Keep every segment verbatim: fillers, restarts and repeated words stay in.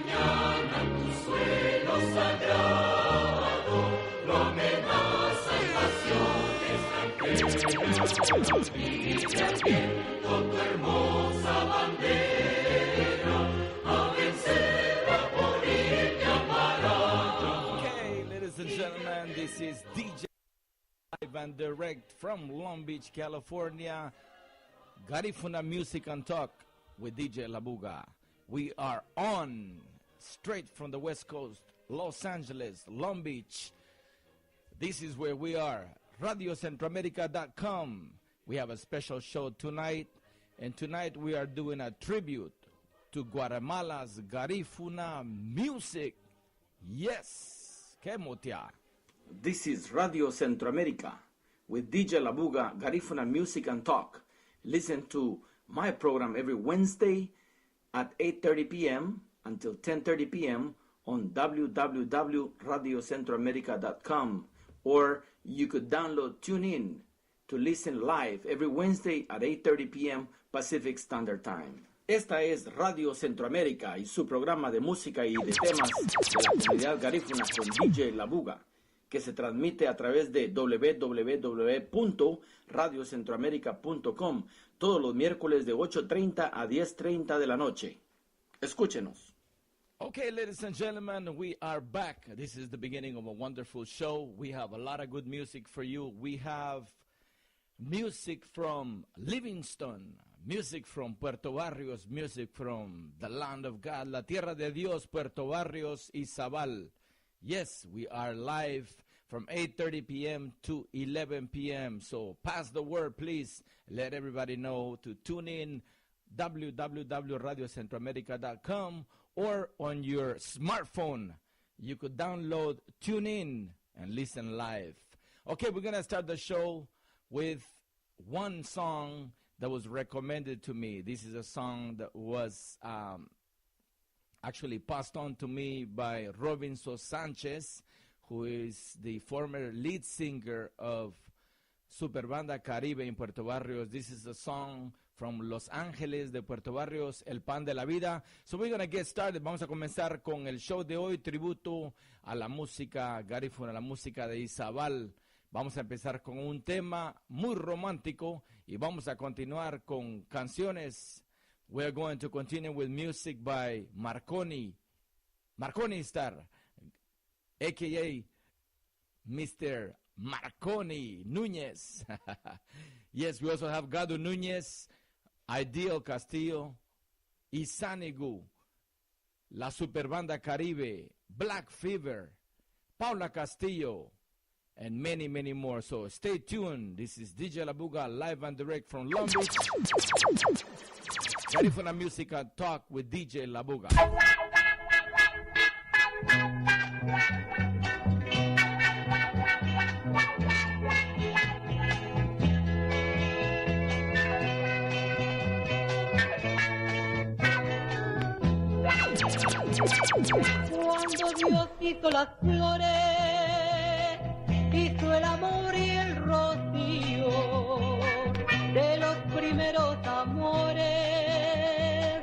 Okay, ladies and gentlemen, this is D J live and direct from Long Beach, California. Garifuna Music and Talk with D J Labuga. We are on straight from the West Coast, Los Angeles, Long Beach. This is where we are, radio centroamerica dot com. We have a special show tonight, and tonight we are doing a tribute to Guatemala's Garifuna music. Yes, qué motia. This is Radio Centroamérica with D J Labuga, Garifuna Music and Talk. Listen to my program every Wednesday at eight thirty p m until ten thirty p m on w w w radio centroamerica dot com, or you could download TuneIn to listen live every Wednesday at eight thirty p m Pacific Standard Time. Esta es Radio Centroamérica y su programa de música y de temas de la comunidad garífuna con D J Labuga, que se transmite a través de w w w punto radio centroamérica punto com todos los miércoles de ocho treinta a diez treinta de la noche. Escúchenos. Okay, ladies and gentlemen, we are back. This is the beginning of a wonderful show. We have a lot of good music for you. We have music from Livingston, music from Puerto Barrios, music from the land of God, la tierra de Dios, Puerto Barrios, Izabal. Yes, we are live from eight thirty p m to eleven p m. So pass the word, please. Let everybody know to tune in, w w w radio centroamerica dot com, or on your smartphone, you could download, tune in, and listen live. Okay, we're gonna start the show with one song that was recommended to me. This is a song that was, um, actually passed on to me by Robinson Sanchez, who is the former lead singer of Super Banda Caribe in Puerto Barrios. This is a song from Los Ángeles de Puerto Barrios, El Pan de la Vida. So we're gonna get started. Vamos a comenzar con el show de hoy, tributo a la música garífuna, la música de Izabal. Vamos a empezar con un tema muy romántico y vamos a continuar con canciones. We are going to continue with music by Marconi, Marconi Star, A K A Mister Marconi Núñez. Yes, we also have Gado Núñez, Ideal Castillo, Isanigu, La Super Banda Caribe, Black Fever, Paula Castillo, and many, many more. So stay tuned. This is D J Labuga, live and direct from Long Beach. Garifuna Music and Talk with D J Labuga. Cuando Dios hizo las flores, hizo el amor y el rocío de los primeros amores,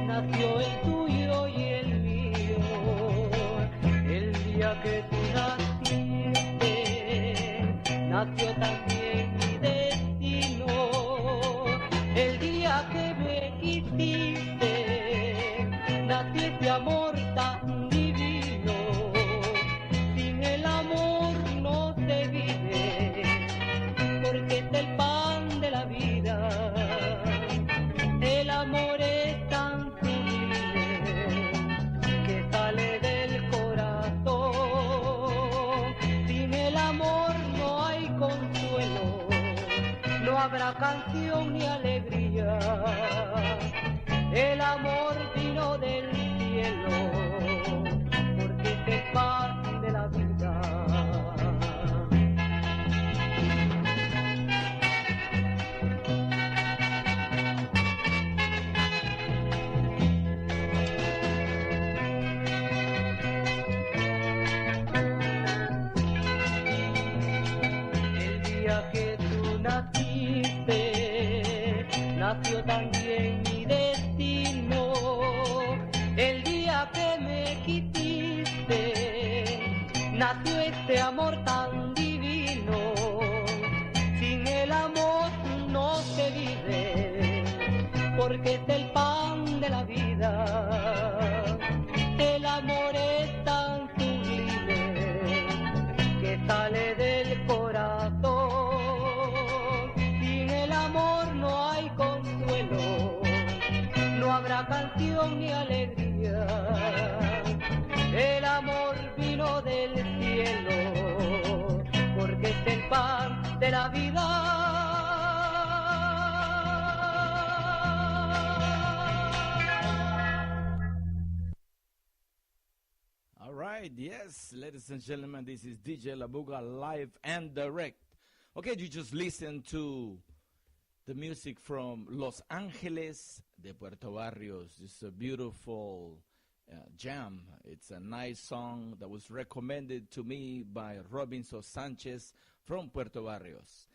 nació el tuyo y el mío. El día que tú naciste, nació también mi destino. El día que me quisiste, nació este amor tan divino. Sin el amor no se vive, porque es el pan de la vida. El amor es tan que sale del corazón. Sin el amor no hay consuelo, no habrá canción ni alegría. El amor vino del cielo, porque es el pan de la vida. El día que tú naciste, quisiste, nació este amor tan divino. Sin el amor no se vive, porque es el pan de la vida. El amor es tan sublime que sale del corazón. Sin el amor no hay consuelo, no habrá canción ni alegría. El amor vino del cielo, porque es el pan de la vida. All right, yes, ladies and gentlemen, this is D J Labuga live and direct. Okay, you just listened to the music from Los Ángeles de Puerto Barrios. It's a beautiful uh, jam. It's a nice song that was recommended to me by Robinson Sanchez from Puerto Barrios.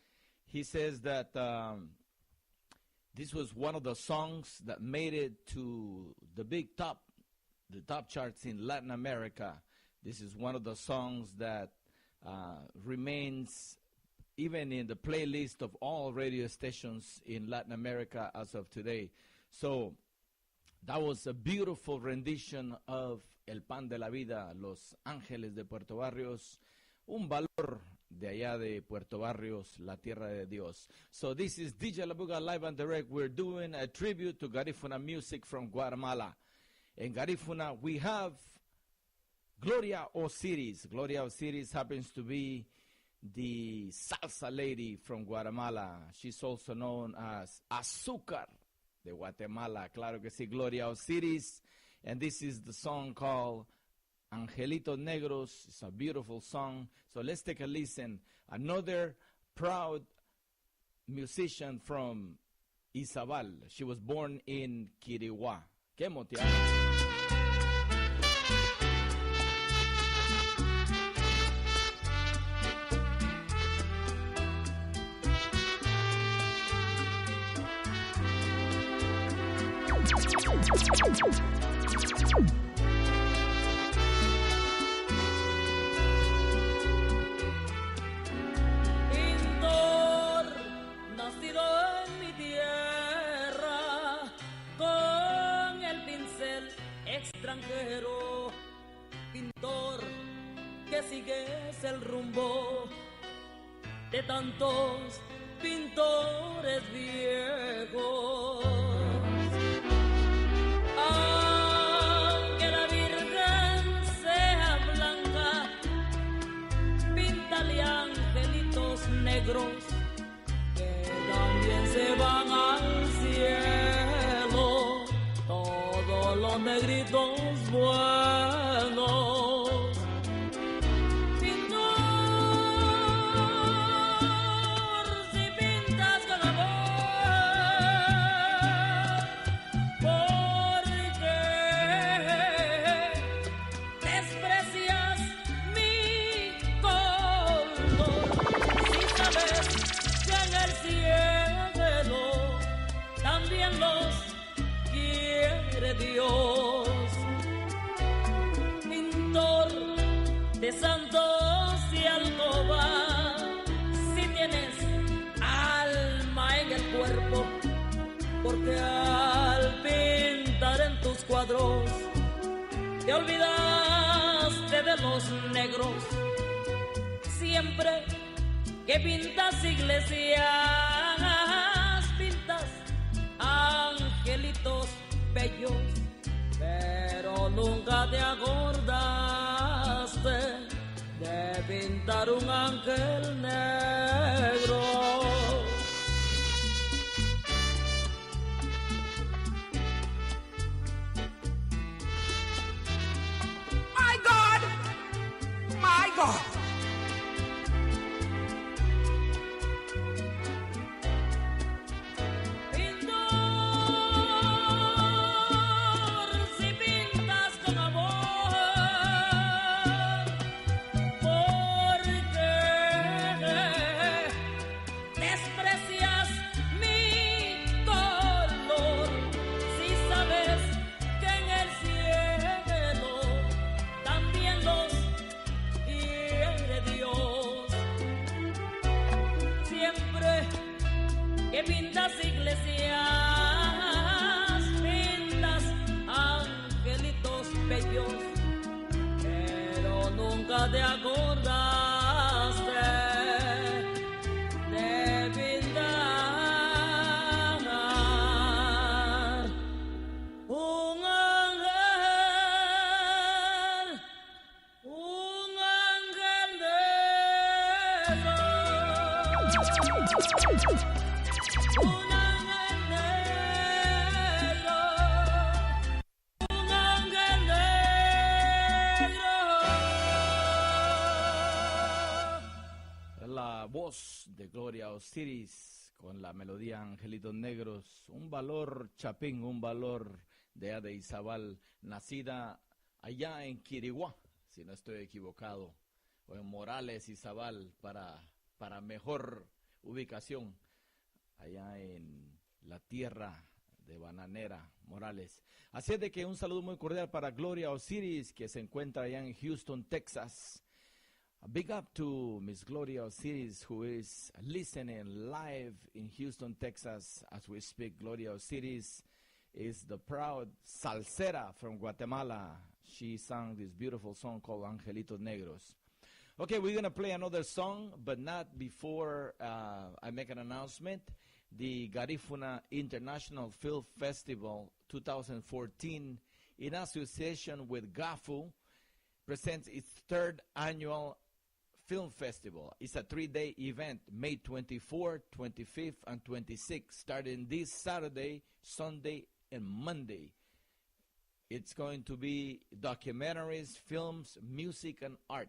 He says that um, this was one of the songs that made it to the big top, the top charts in Latin America. This is one of the songs that uh, remains even in the playlist of all radio stations in Latin America as of today. So that was a beautiful rendition of El Pan de la Vida, Los Ángeles de Puerto Barrios, un valor de allá de Puerto Barrios, la tierra de Dios. So this is D J Labuga live and direct. We're doing a tribute to Garifuna music from Guatemala. In Garifuna, we have Gloria Osiris. Gloria Osiris happens to be the salsa lady from Guatemala. She's also known as Azúcar de Guatemala. Claro que sí, Gloria Osiris. And this is the song called Angelitos Negros. It's a beautiful song. So let's take a listen. Another proud musician from Izabal. She was born in Quiriguá. Qué motivo. Pintor, nacido en mi tierra, con el pincel extranjero, pintor que sigues el rumbo de tantos pintores viejos. Aunque la Virgen sea blanca, píntale angelitos negros que también se van al cielo todos los negritos buenos. Pintor, si pintas con amor, ¿por qué desprecias mi color? Si sabes que en el cielo también los quiere Dios. Pintor de santos y alcoba, si tienes alma en el cuerpo, porque al pintar en tus cuadros te olvidaste de los negros. Siempre que pintas iglesias, pintas angelitos bellos, pero nunca te acordaste de pintar un ángel negro. My God, my God. Pintor, si pintas con amor, ¿por qué desprecias mi color? Si sabes que en el cielo Nunca te acordaste de pintar un ángel, un ángel negro, un ángel negro. Un ángel negro. La voz de Gloria Osiris con la melodía Angelitos Negros. Un valor, Chapín, un valor de Ada Izabal, nacida allá en Quiriguá, si no estoy equivocado, o en Morales Izabal, para, para mejor ubicación, allá en la tierra de Bananera, Morales. Así es de que un saludo muy cordial para Gloria Osiris, que se encuentra allá en Houston, Texas. A big up to Miss Gloria Osiris, who is listening live in Houston, Texas, as we speak. Gloria Osiris is the proud salsera from Guatemala. She sang this beautiful song called Angelitos Negros. Okay, we're gonna play another song, but not before, uh, I make an announcement. The Garifuna International Film Festival two thousand fourteen, in association with GAFU, presents its third annual film festival. It's a three-day event, May twenty-fourth, twenty-fifth, and twenty-sixth, starting this Saturday, Sunday, and Monday. It's going to be documentaries, films, music, and art.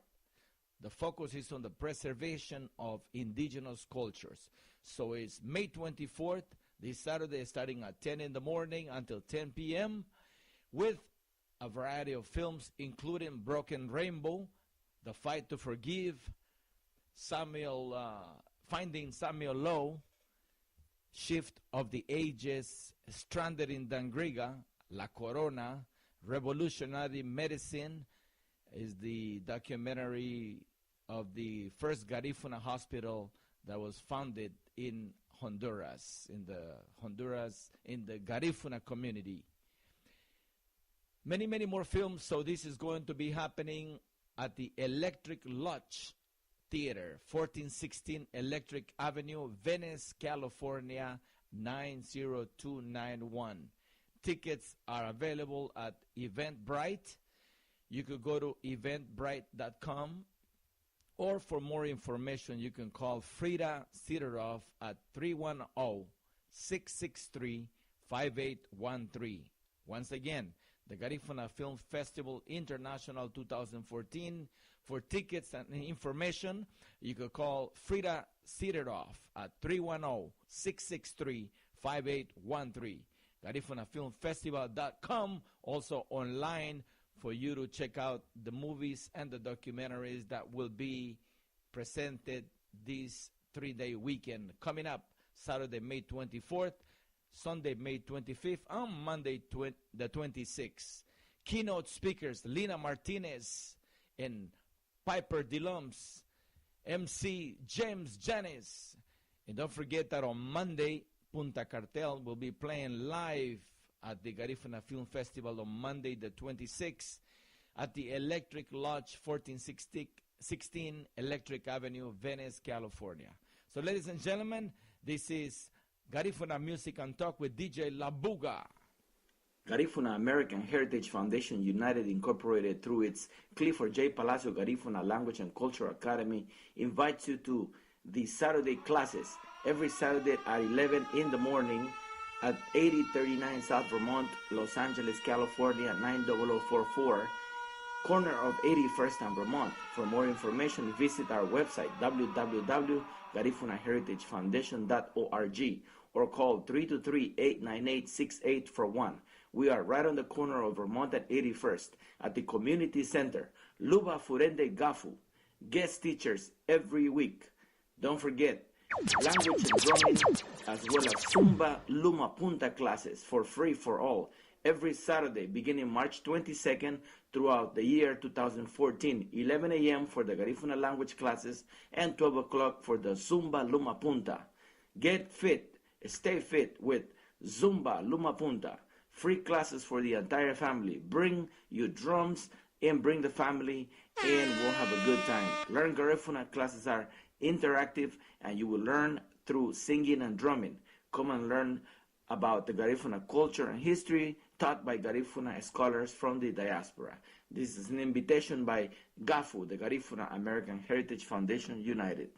The focus is on the preservation of indigenous cultures. So it's May twenty-fourth, this Saturday, starting at ten in the morning until ten p.m., with a variety of films, including Broken Rainbow, The Fight to Forgive, Samuel, uh, Finding Samuel Lowe, Shift of the Ages, Stranded in Dangriga, La Corona, Revolutionary Medicine is the documentary of the first Garifuna hospital that was founded in Honduras, in the Honduras, in the Garifuna community. Many, many more films. So this is going to be happening at the Electric Lodge Theater, fourteen sixteen Electric Avenue, Venice, California, nine zero two nine one. Tickets are available at Eventbrite. You could go to eventbrite dot com, or for more information, you can call Frida Sideroff at three one oh, six six three, five eight one three. Once again, the Garifuna Film Festival International two thousand fourteen. For tickets and information, you can call Frida Sideroff at three one oh, six six three, five eight one three. Garifuna Film Festival dot com, also online for you to check out the movies and the documentaries that will be presented this three-day weekend coming up Saturday, May twenty-fourth, Sunday, May twenty-fifth, and Monday, twen- the twenty-sixth. Keynote speakers, Lina Martinez and Piper DeLumpz, M C James Janis. And don't forget that on Monday, Punta Cartel will be playing live at the Garifuna Film Festival on Monday, the twenty-sixth, at the Electric Lodge, fourteen sixty, sixteen Electric Avenue, Venice, California. So, ladies and gentlemen, this is Garifuna Music and Talk with D J Labuga. Garifuna American Heritage Foundation United Incorporated, through its Clifford J. Palacio Garifuna Language and Culture Academy, invites you to the Saturday classes every Saturday at eleven in the morning at eighty thirty-nine South Vermont, Los Angeles, California, nine double oh four four, corner of eighty-first and Vermont. For more information, visit our website, w w w garifuna heritage foundation dot org, or call three two three, eight nine eight, six eight four one. We are right on the corner of Vermont and eighty-first at the community center. Luba Furende Gafu, guest teachers every week. Don't forget, language and drumming, as well as Zumba Luma Punta classes for free for all, every Saturday beginning March twenty-second throughout the year two thousand fourteen, eleven a m for the Garifuna language classes and twelve o'clock for the Zumba Luma Punta. Get fit, stay fit with Zumba Luma Punta. Free classes for the entire family. Bring your drums and bring the family, and we'll have a good time. Learn Garifuna. Classes are interactive, and you will learn through singing and drumming. Come and learn about the Garifuna culture and history taught by Garifuna scholars from the diaspora. This is an invitation by GAFU, the Garifuna American Heritage Foundation United.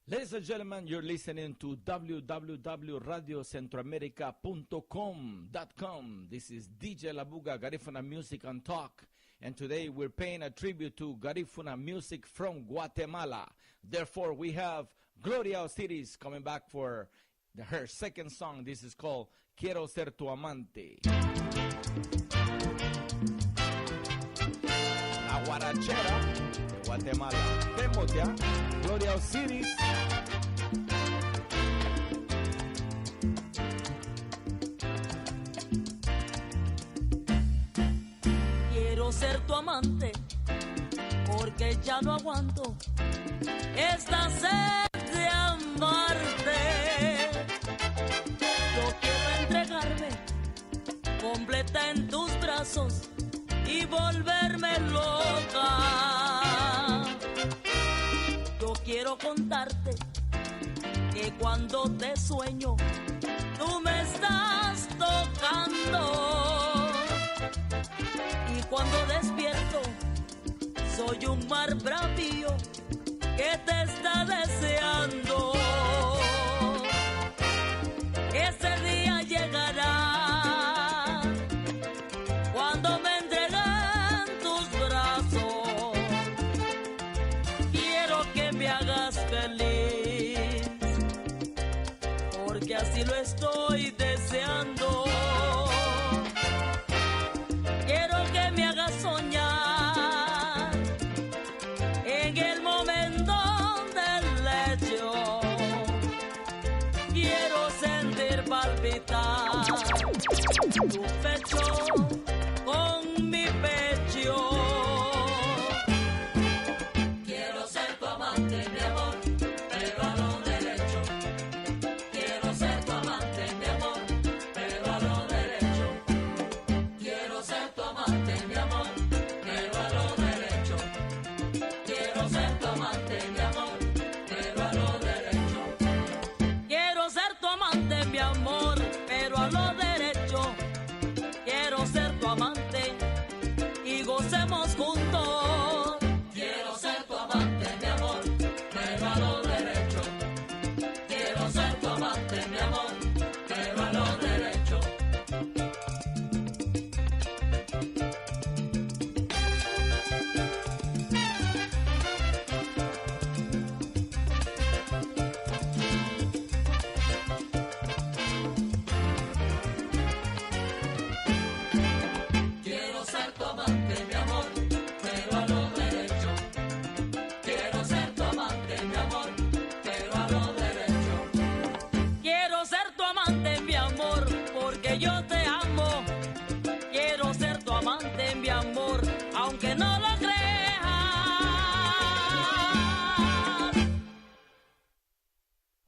Ladies and gentlemen, you're listening to w w w radio centroamerica punto com dot com. This is D J Labuga, Garifuna Music and Talk, and today we're paying a tribute to Garifuna music from Guatemala. Therefore, we have Gloria Osiris coming back for the, her second song. This is called Quiero ser tu amante. La guarachera de Guatemala. Temotea, Gloria Osiris. Quiero ser tu amante, porque ya no aguanto esta sed de amarte. Yo quiero entregarme completa en tus brazos y volverme loca. Yo quiero contarte que cuando te sueño, tú me estás tocando. Y cuando despierto, soy un mar bravío que te está deseando. Ese día llegará cuando me entregue en tus brazos. Quiero que me hagas feliz, porque así lo estoy deseando. Quiero que me hagas soñar en el momento del hecho. Quiero sentir palpitar tu pecho con mi pecho. Quiero ser tu amante, mi amor, pero a lo derecho. Quiero ser tu amante, mi amor, pero a lo derecho. Quiero ser tu amante, mi amor, pero a lo derecho. Quiero ser tu amante, mi amor, pero a lo derecho. Quiero ser tu amante, mi amor, pero a lo derecho. Quiero ser tu amante y gocemos juntos. Quiero ser tu amante, mi amor, pero a lo derecho. Quiero ser tu amante, mi amor, pero a lo derecho. Quiero ser tu amante, mi amor, pero a lo derecho. Quiero ser tu amante, mi amor, pero a lo derecho. Quiero ser tu amante, mi amor, porque yo te amo. Quiero ser tu amante, mi amor, aunque no lo creas.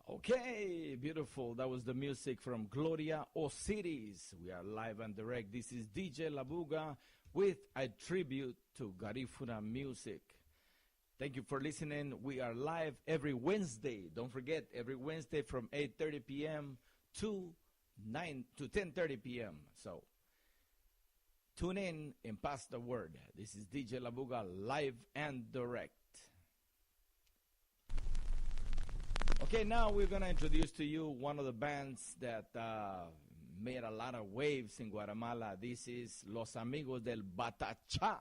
Okay, beautiful. That was the music from Gloria Osiris. We are live and direct. This is D J Labuga with a tribute to Garifuna music. Thank you for listening. We are live every Wednesday. Don't forget, every Wednesday from eight thirty p m to nine to ten thirty p m. So tune in and pass the word. This is D J Labuga live and direct. Okay, now we're gonna introduce to you one of the bands that, uh, made a lot of waves in Guatemala. This is Los Amigos del Batachá.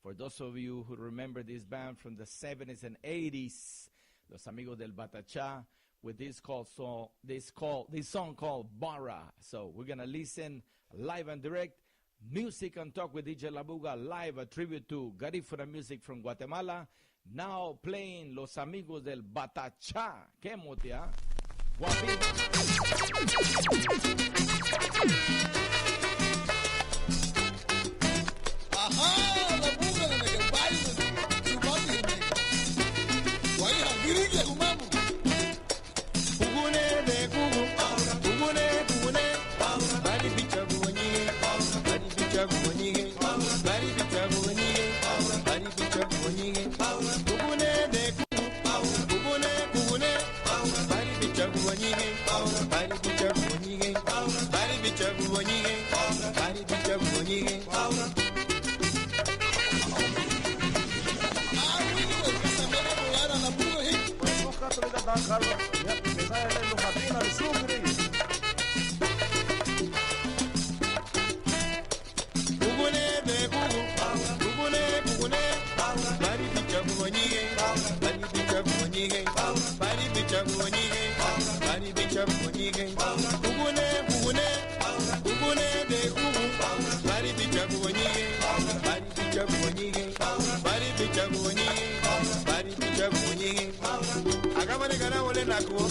For those of you who remember this band from the seventies and eighties, Los Amigos del Batachá, with this call, so, this call, this song called Barra. So we're gonna listen live and direct. Music and Talk with D J Labuga, live, a tribute to Garifuna music from Guatemala. Now playing Los Amigos del Batachá. Qué motia. Guapito. Ajá, la buga de Miguel Baile, su papi de Miguel. Guay, a Guirilla, humamo. Kugune de kugu, kugune, kugune, bari bicha guguñige, bari bicha guguñige, bari bicha guguñige, Bugunedegugu, bugune, bugune, baribicha bugoñige, baribicha bugoñige, baribicha bugoñige, baribicha bugoñige, bugune, bugune, bugunedegugu, baribicha bugoñige, baribicha bugoñige, baribicha bugoñige, baribicha bugoñige. Agabani gana wole nakuo.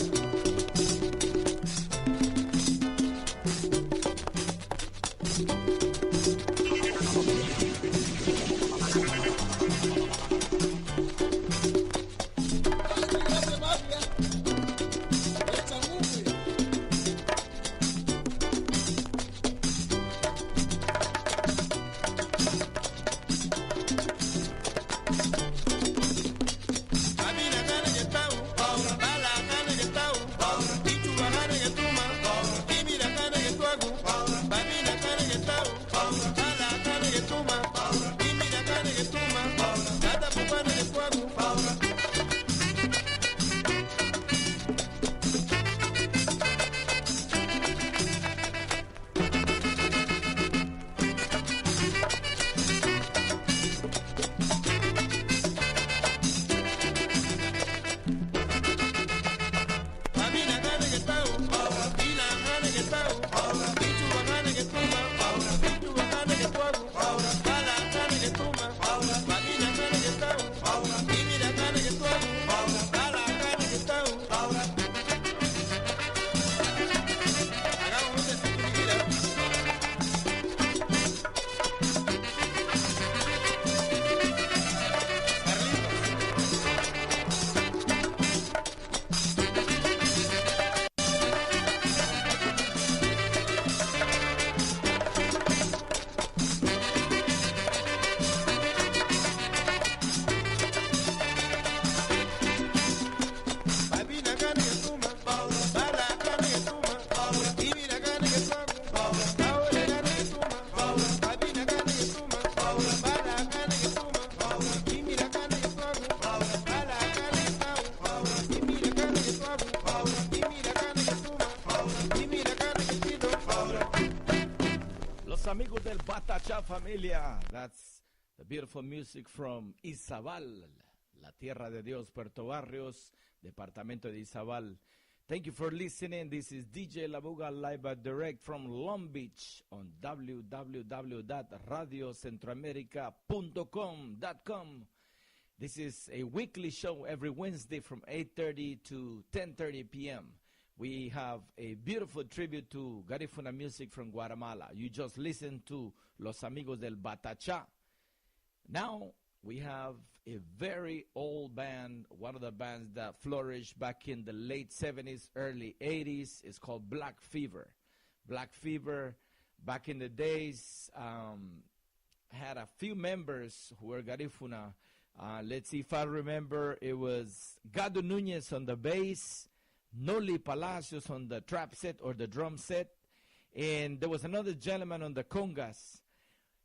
Los amigos del Batachá, familia. That's the beautiful music from Izabal, la tierra de Dios, Puerto Barrios, departamento de Izabal. Thank you for listening. This is D J Labuga, live and direct from Long Beach on w w w dot radio centroamerica punto com dot com. This is a weekly show every Wednesday from eight thirty to ten thirty p m. We have a beautiful tribute to Garifuna music from Guatemala. You just listened to Los Amigos del Batachá. Now we have a very old band, one of the bands that flourished back in the late seventies, early eighties. It's called Black Fever. Black Fever, back in the days, um, had a few members who were Garifuna. Uh, let's see, if I remember, it was Gado Nunez on the bass, Noli Palacios on the trap set or the drum set, and there was another gentleman on the congas.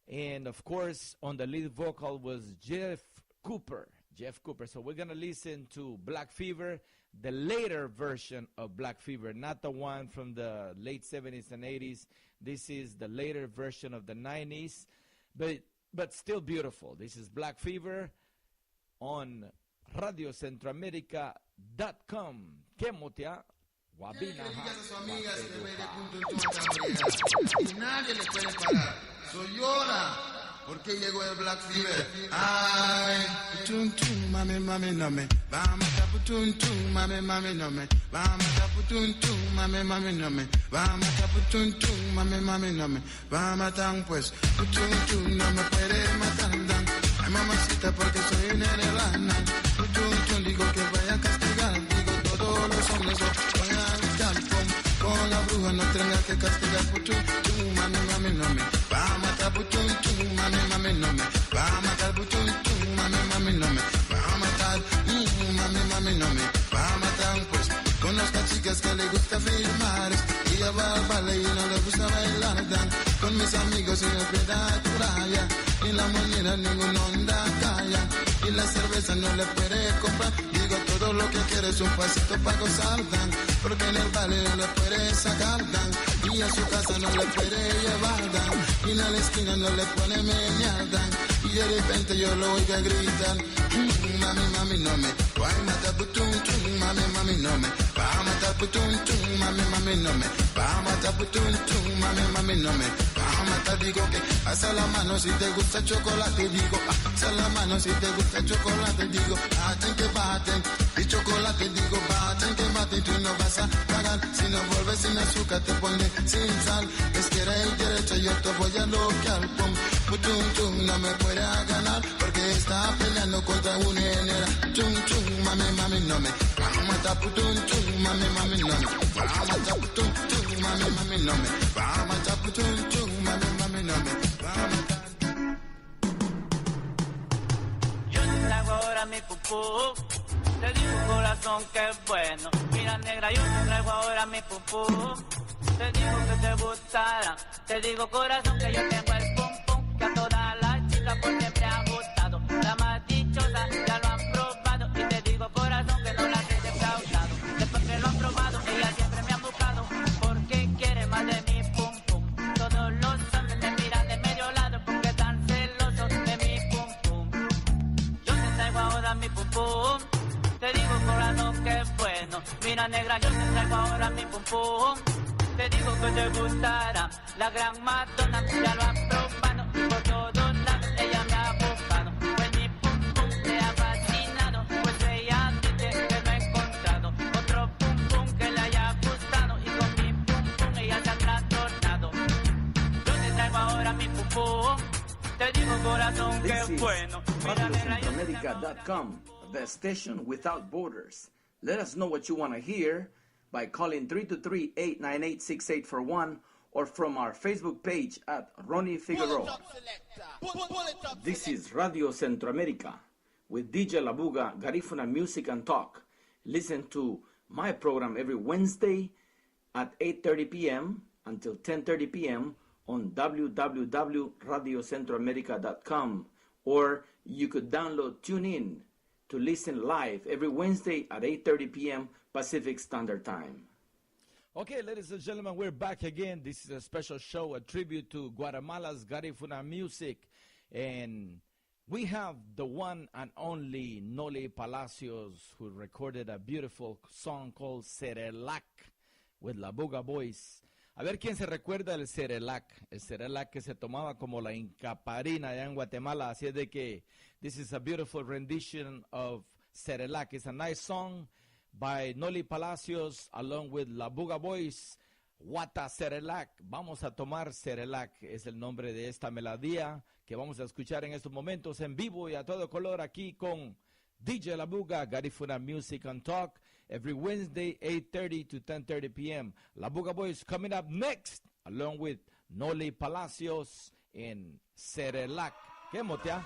And of course, on the lead vocal was Jeff Cooper. Jeff Cooper. So we're gonna listen to Black Fever, the later version of Black Fever, not the one from the late seventies and eighties. This is the later version of the nineties, but, but still beautiful. This is Black Fever on radio centroamerica dot com. Qué motea. Tiene que dedicarse a su amiga, se le ve de punto en punto, y nadie le puede parar. Soy hora, porque llegó el Black Fever. Ay. Putum, tum, mami, mami, no me va a matar. Putum, tum, mami, mami, no me va a matar. Putum, tum, mami, mami, no me va a matar. Putum, tum, mami, mami, no me va a matar, pues. Putum, tum, no me puede matar, dan. Ay, mamacita, porque soy una hermana. Putum, tum, digo que vaya a castigar. Digo, todos los hombres lo van a gritar. Con, con la bruja no tenga que castigar. Putum, tum, mami, mami, no me va a matar. Putum, tum, mami, mami, no me va a matar. Putum, tum, mami, mami, no me va a matar. Mm, mami, mami, no me va a matar, pues. Conozco a chicas que le gusta firmar, ella va al baile y no le gusta bailar, dan. Con mis amigos y nos queda playa, y la mañana ningún onda calla, y la cerveza no le puede comprar. Digo, Todo lo que quiere es un pasito pa' gozar, dan, porque en el baile no le puede sacar, dan, y a su casa no le puede llevar, dan, y en la esquina no le puede menear, dan, y de repente yo lo oiga gritar, "Mm, mami, mami, no me va a matar, putum, tum, mami, mami, no me va a matar, putum, tum, mami, mami, no me va a matar, putum, tum, mami, mami, no me va a matar". Digo que alza la mano si te gusta chocolate, digo, ah, alza la mano si te gusta chocolate, digo, baten que baten, y chocolate, digo, baten que baten, tú no vas a pagar, si no vuelves sin azúcar te pone sin sal, izquierda y derecha yo te voy a loquear, pum, putum, tum, no me puede ganar, porque está peleando contra un general, tum, tum, mami, mami, no me va a matar, putum, tum, mami, mami, no me va a matar, putum, tum, mami, mami, no me va a matar, putum, tum, mami, mami, no me va a matar. Yo te traigo ahora mi pum pum, te digo corazón que bueno. Mira negra, yo te traigo ahora mi pum pum, te digo que te gustará. Te digo corazón que yo tengo el pum pum que a todas las chicas por siempre ha gustado. Las más dichosas ya lo han probado y te digo corazón que no las he defraudado. Después que lo han probado ellas siempre me han buscado porque quieren más de mi pum pum. Todos los hombres me miran de medio lado porque están celosos de mi pum pum. Yo te traigo ahora mi pum pum, te digo corazón que bueno. Mira negra, yo te traigo ahora mi pum pum, te digo que te gustará. La gran Madonna ya lo ha probado y por todos lados ella me ha buscado. Pues mi pum pum le ha fascinado, pues ella dice que no ha encontrado otro pum pum que le haya gustado y con mi pum pum ella se ha trastornado. Yo te traigo ahora mi pum pum, te digo corazón que bueno. Mira negra, yo te traigo ahora mi pum pum. This is radiocentroamerica dot com, the station without borders. Let us know what you want to hear by calling three two three, eight nine eight, six eight four one or from our Facebook page at Ronnie Figueroa. This is Radio Centroamerica with D J Labuga, Garifuna Music and Talk. Listen to my program every Wednesday at eight thirty p m until ten thirty p m on w w w radio centroamerica dot com, or you could download, tune in to listen live every Wednesday at eight thirty p m Pacific Standard Time. Okay, ladies and gentlemen, we're back again. This is a special show, a tribute to Guatemala's Garifuna music. And we have the one and only Noli Palacios, who recorded a beautiful song called Cerelac with La Buga Boys. A ver quién se recuerda el Cerelac. El Cerelac que se tomaba como la incaparina allá en Guatemala. Así es de que this is a beautiful rendition of Cerelac. It's a nice song by Noli Palacios along with La Buga Boys. Wata Cerelac. Vamos a tomar Cerelac. Es el nombre de esta melodía que vamos a escuchar en estos momentos en vivo y a todo color aquí con D J Labuga, Garifuna Music and Talk, every Wednesday, eight thirty to ten thirty p m. Labuga Boys coming up next, along with Noli Palacios in Cerelac. ¿Qué motea?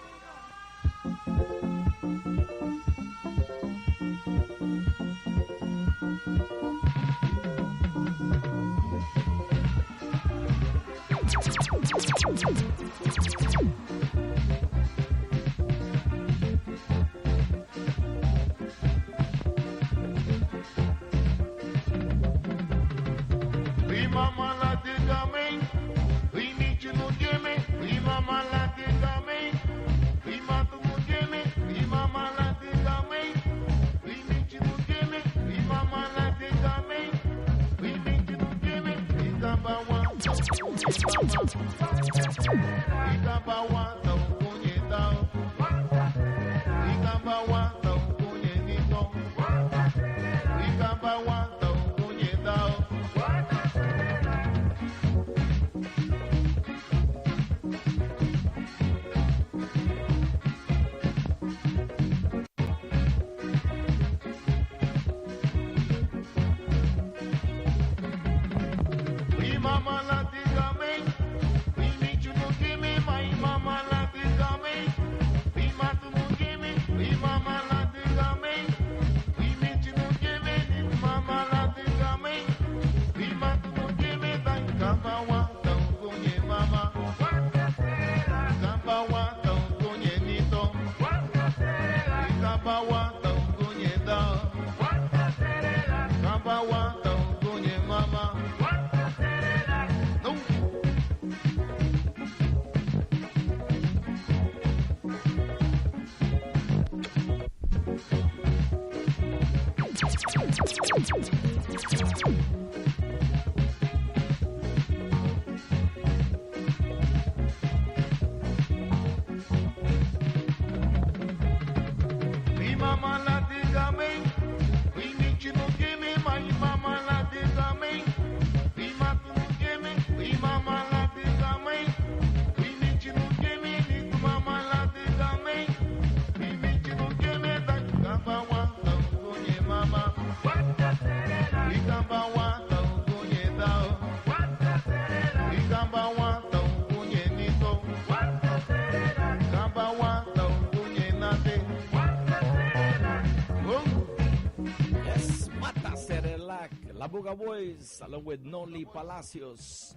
Yes, Mata Cerelac, Labuga Boys, along with Noli Palacios.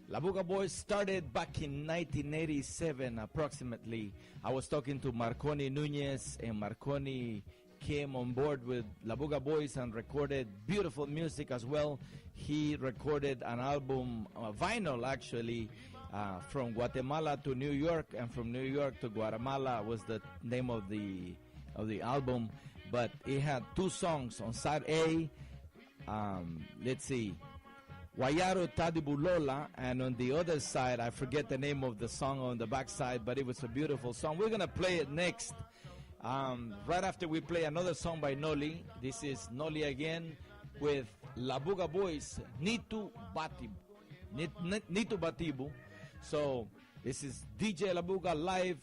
Labuga Boys started back in nineteen eighty-seven, approximately. I was talking to Marconi Nunez, and Marconi came on board with Labuga Boys and recorded beautiful music as well. He recorded an album, uh, vinyl actually, uh, From Guatemala to New York, and From New York to Guatemala was the name of the, of the album. But it had two songs on side A, um, let's see, Wayarü Tadibu Lola, and on the other side, I forget the name of the song on the backside, but it was a beautiful song. We're gonna play it next, um, right after we play another song by Noli. This is Noli again with Labuga Boys, Nitu Batibu. Nit-, Nit-, Nitu Batibu. So, this is D J Labuga live,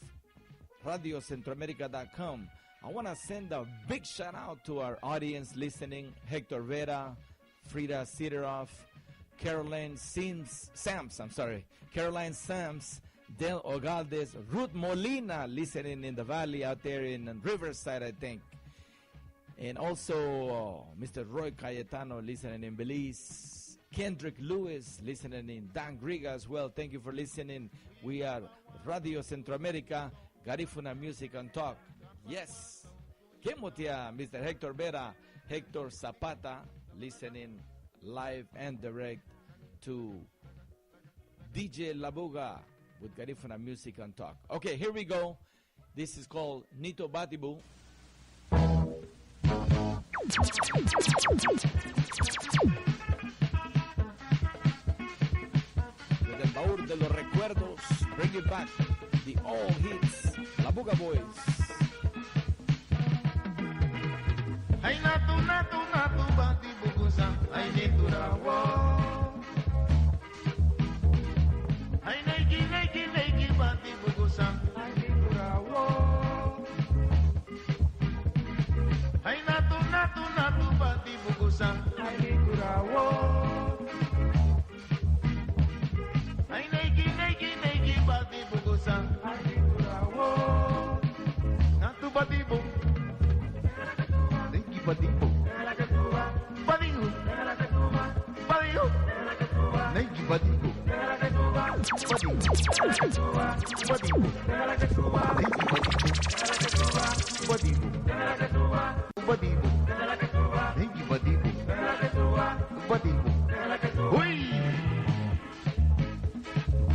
radio centroamerica dot com. I wanna send a big shout out to our audience listening, Hector Vera, Frida Sideroff, Caroline Sims, Sams, I'm sorry, Caroline Sams, Del Ogaldes, Ruth Molina, listening in the valley out there in Riverside, I think. And also, uh, Mister Roy Cayetano, listening in Belize. Kendrick Lewis, listening in Dan Griga as well. Thank you for listening. We are Radio Centroamérica, Garifuna Music and Talk. Yes. Kei muti a Mister Hector Vera, Hector Zapata, listening live and direct to D J Labuga with Garifuna Music and Talk. Okay, here we go. This is called Nitu Batibu. Desde el baúl de los recuerdos, bringing back the old hits. Labuga Boys. Ay, natu, natu, natu, bati bugusa, ay, nitu rawo. Ay, neiki, neiki, neiki, bati bugusa, ay, nitu rawo. Ay, natu, natu, natu, bati bugusa, ay, nitu rawo. Ay, neiki, neiki, neiki, bati bugusa, ay, nitu rawo. Natu batibu. Neiki batibu. Badiu. Badiu. Neiki batibu. Badiu. Badibu. Neiki batibu. Badibu. Badibu. Neiki batibu. Badibu. Hui.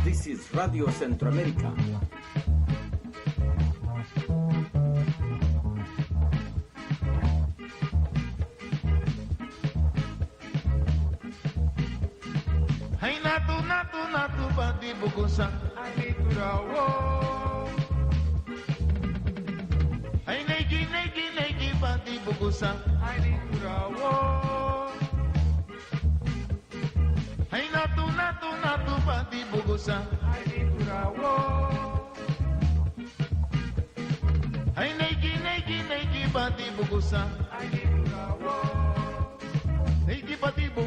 This is Radio Centroamérica. Ay, natu, natu, natu, bati bugusa, ay, nitu rawo. Ay, neiki, neiki, neiki, bati bugusa, ay, nitu rawo. Ay, natu, natu, natu, bati bugusa, ay, nitu rawo. Ay, neiki, neiki, neiki, bati bugusa, ay, nitu rawo. Neiki batibu.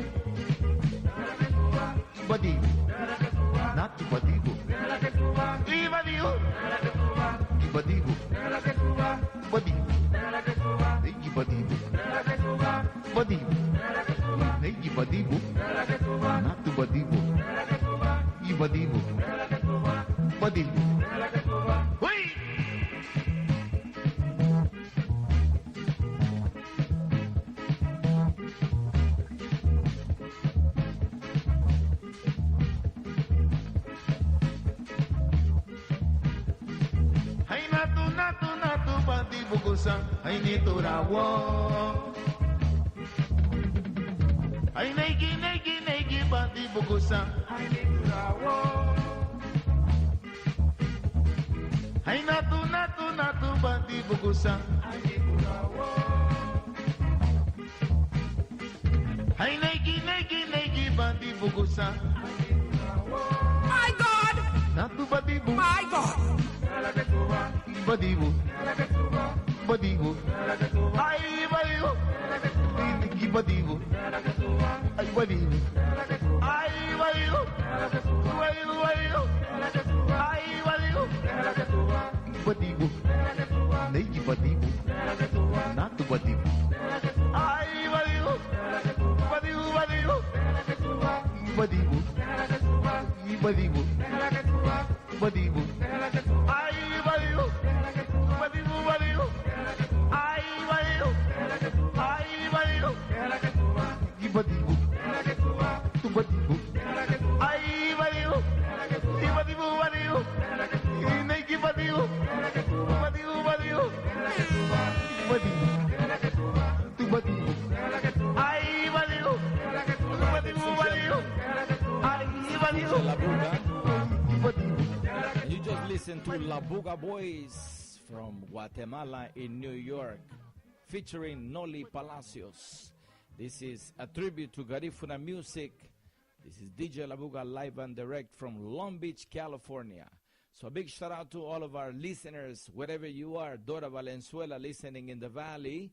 Badibu. Natu badibu. Ibadiu. Ibadibu. Badibu. Neiki badibu. Badibu. Neiki badibu. Natu badibu. Ibadibu. Badibu. Hui. Ay, natu, natu, natu, bati bugusa, ay, nitu rawo. Ay, neiki, neiki, neiki, bati bugusa, ay, nitu rawo. Ai natu, natu, natu, badibugusa. Ai neigi, neigi, neigi, badibugusa. My God! Natu badibu. My God! Badibu. Badibu. Ai badibu. Neigi badibu. Ai badibu. Ai badibu. Badibu, badibu. Ai badibu. Badibu. Neigi badibu. Natu badibu. Ai badibu. Badibu, badibu. Badibu. Badibu. Badibu. Ai badibu. Badibu, badibu. Ai badibu. Ai badibu. Neigi badibu. Tu badibu. Ai badibu. Ibadibu badibu. Ineigi badibu. Badibu badibu. Badibu. Tu badibu. Ai badibu. Tu badibu badibu. Ai badibu. Badibu. And you just listen to La Buga Boys from Guatemala in New York, featuring Noli Palacios. This is a tribute to Garifuna music. This is D J Labuga live and direct from Long Beach, California. So a big shout out to all of our listeners, wherever you are. Dora Valenzuela listening in the Valley.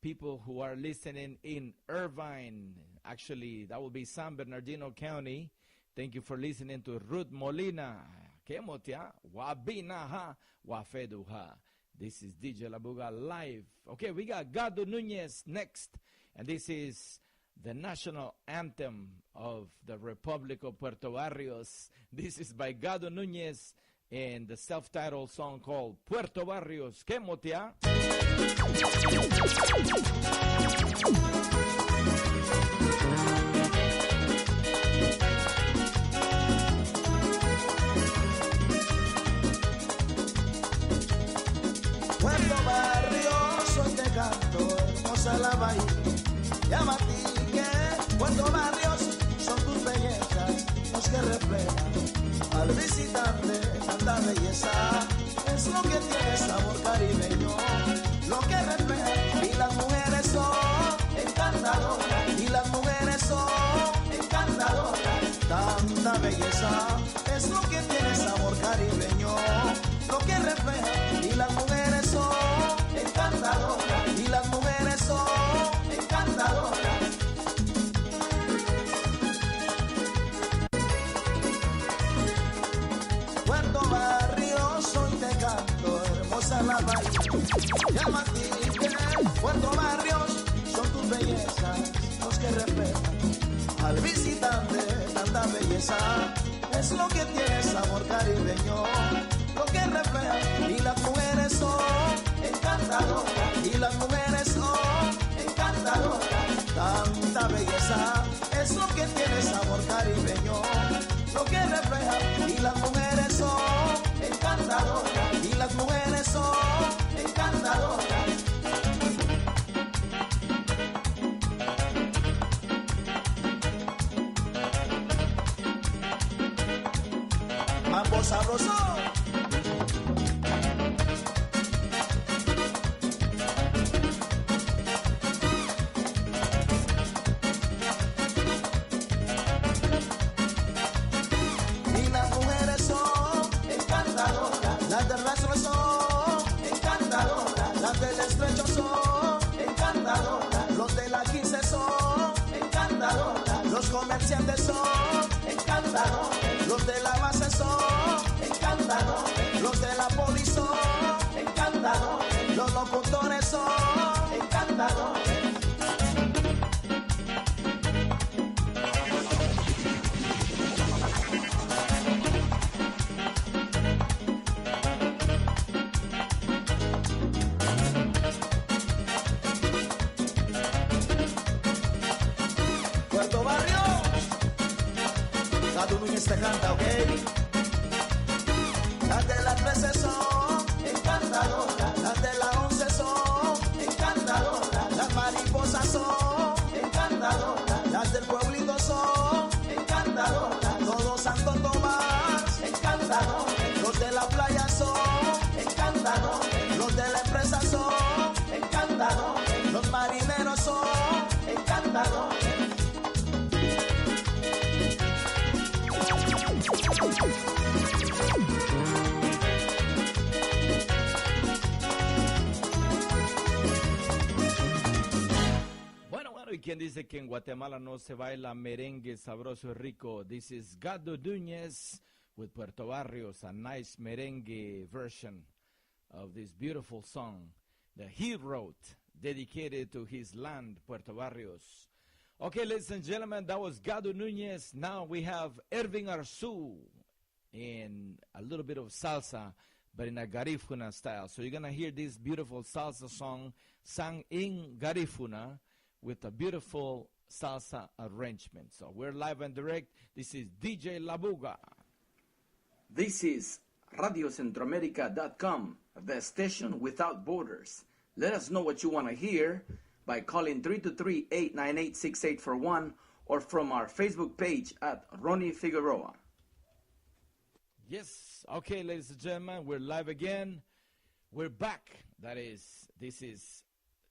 People who are listening in Irvine. Actually, that will be San Bernardino County. Thank you for listening to Ruth Molina. Kemotia, wabinaha, wafeduha. This is D J Labuga live. Okay, we got Gado Nunez next. And this is the national anthem of the Republic of Puerto Barrios. This is by Gado Nunez and the self-titled song called Puerto Barrios. Kemotia. Puerto Barrios, hoy te canto hermosa alabanza. Llama a ti que Puerto Barrios son tus bellezas, los que reflejan al visitante tanta belleza. Es lo que tiene sabor caribeño, lo que refleja. Y las mujeres son encantadoras, y las mujeres son encantadoras. Tanta belleza es lo que tiene sabor caribeño, lo que refleja. Y las mujeres son encantadoras, y las mujeres son encantadoras. Puerto Barrios, hoy te canto hermosa alabanza. Llama a ti que Puerto Barrios son tus bellezas, los que reflejan al visitante tanta belleza. Es lo que tiene sabor caribeño, lo que refleja. Y las mujeres son encantadoras, y las mujeres son encantadoras. Tanta belleza es lo que tiene sabor caribeño, lo que refleja. Y las mujeres son encantadoras, y las mujeres son encantadoras. Mambo sabroso. Y las mujeres son encantadoras, las del Rastro son encantadoras, las del Estrecho son encantadoras, los de la quince son encantadoras, los comerciantes son encantadores, los de la base son encantadores, los de la poli son encantadores, los locutores son encantadores. Puerto Barrio, Gado Núñez te canta, ¿ok? Las de la trece son encantadoras, las de la once son encantadoras, las mariposas son encantadoras, las del pueblito son encantadoras, todo Santo Tomás encantadores, los de la playa son ¿Quién dice que en Guatemala no se baila merengue sabroso y rico? This is Gado Núñez with Puerto Barrios, a nice merengue version of this beautiful song that he wrote, dedicated to his land, Puerto Barrios. Okay, ladies and gentlemen, that was Gado Núñez. Now we have Ervin Arzu in a little bit of salsa, but in a Garifuna style. So you're gonna hear this beautiful salsa song sung in Garifuna with a beautiful salsa arrangement. So we're live and direct. This is D J Labuga. This is radio centroamerica dot com, the station without borders. Let us know what you wanna hear by calling three two three, eight nine eight, six eight four one or from our Facebook page at Ronnie Figueroa. Yes. Okay, ladies and gentlemen, we're live again. We're back. That is, this is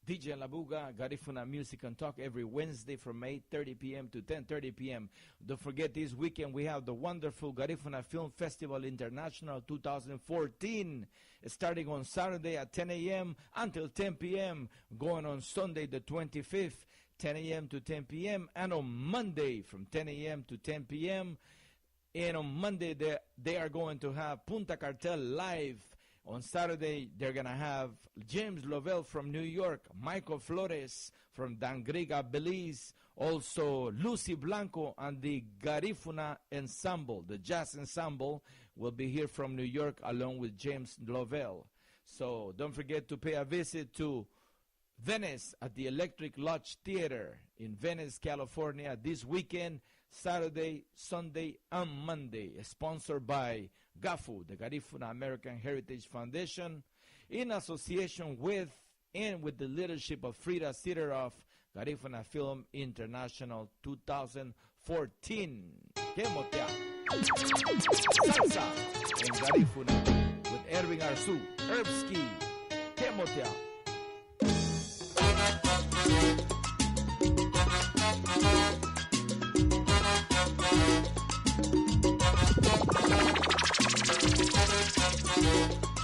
D J Labuga, Garifuna Music and Talk, every Wednesday from eight thirty p m to ten thirty p m. Don't forget, this weekend we have the wonderful Garifuna Film Festival International two thousand fourteen, starting on Saturday at ten a m until ten p m, going on Sunday the twenty-fifth, ten a m to ten p m, and on Monday from ten a m to ten p m. And on Monday, they, they are going to have Punta Cartel Live. On Saturday, they're gonna have James Lovell from New York, Michael Flores from Dangriga, Belize, also Lucy Blanco and the Garifuna Ensemble, the jazz ensemble, will be here from New York along with James Lovell. So don't forget to pay a visit to Venice at the Electric Lodge Theater in Venice, California, this weekend, Saturday, Sunday, and Monday. Sponsored by GAFU, the Garifuna American Heritage Foundation, in association with and with the leadership of Frida Sideroff, Garifuna Film International two thousand fourteen. Kemotea. Salsa en Garifuna with Ervin Arzu, Herbski. Kemotea.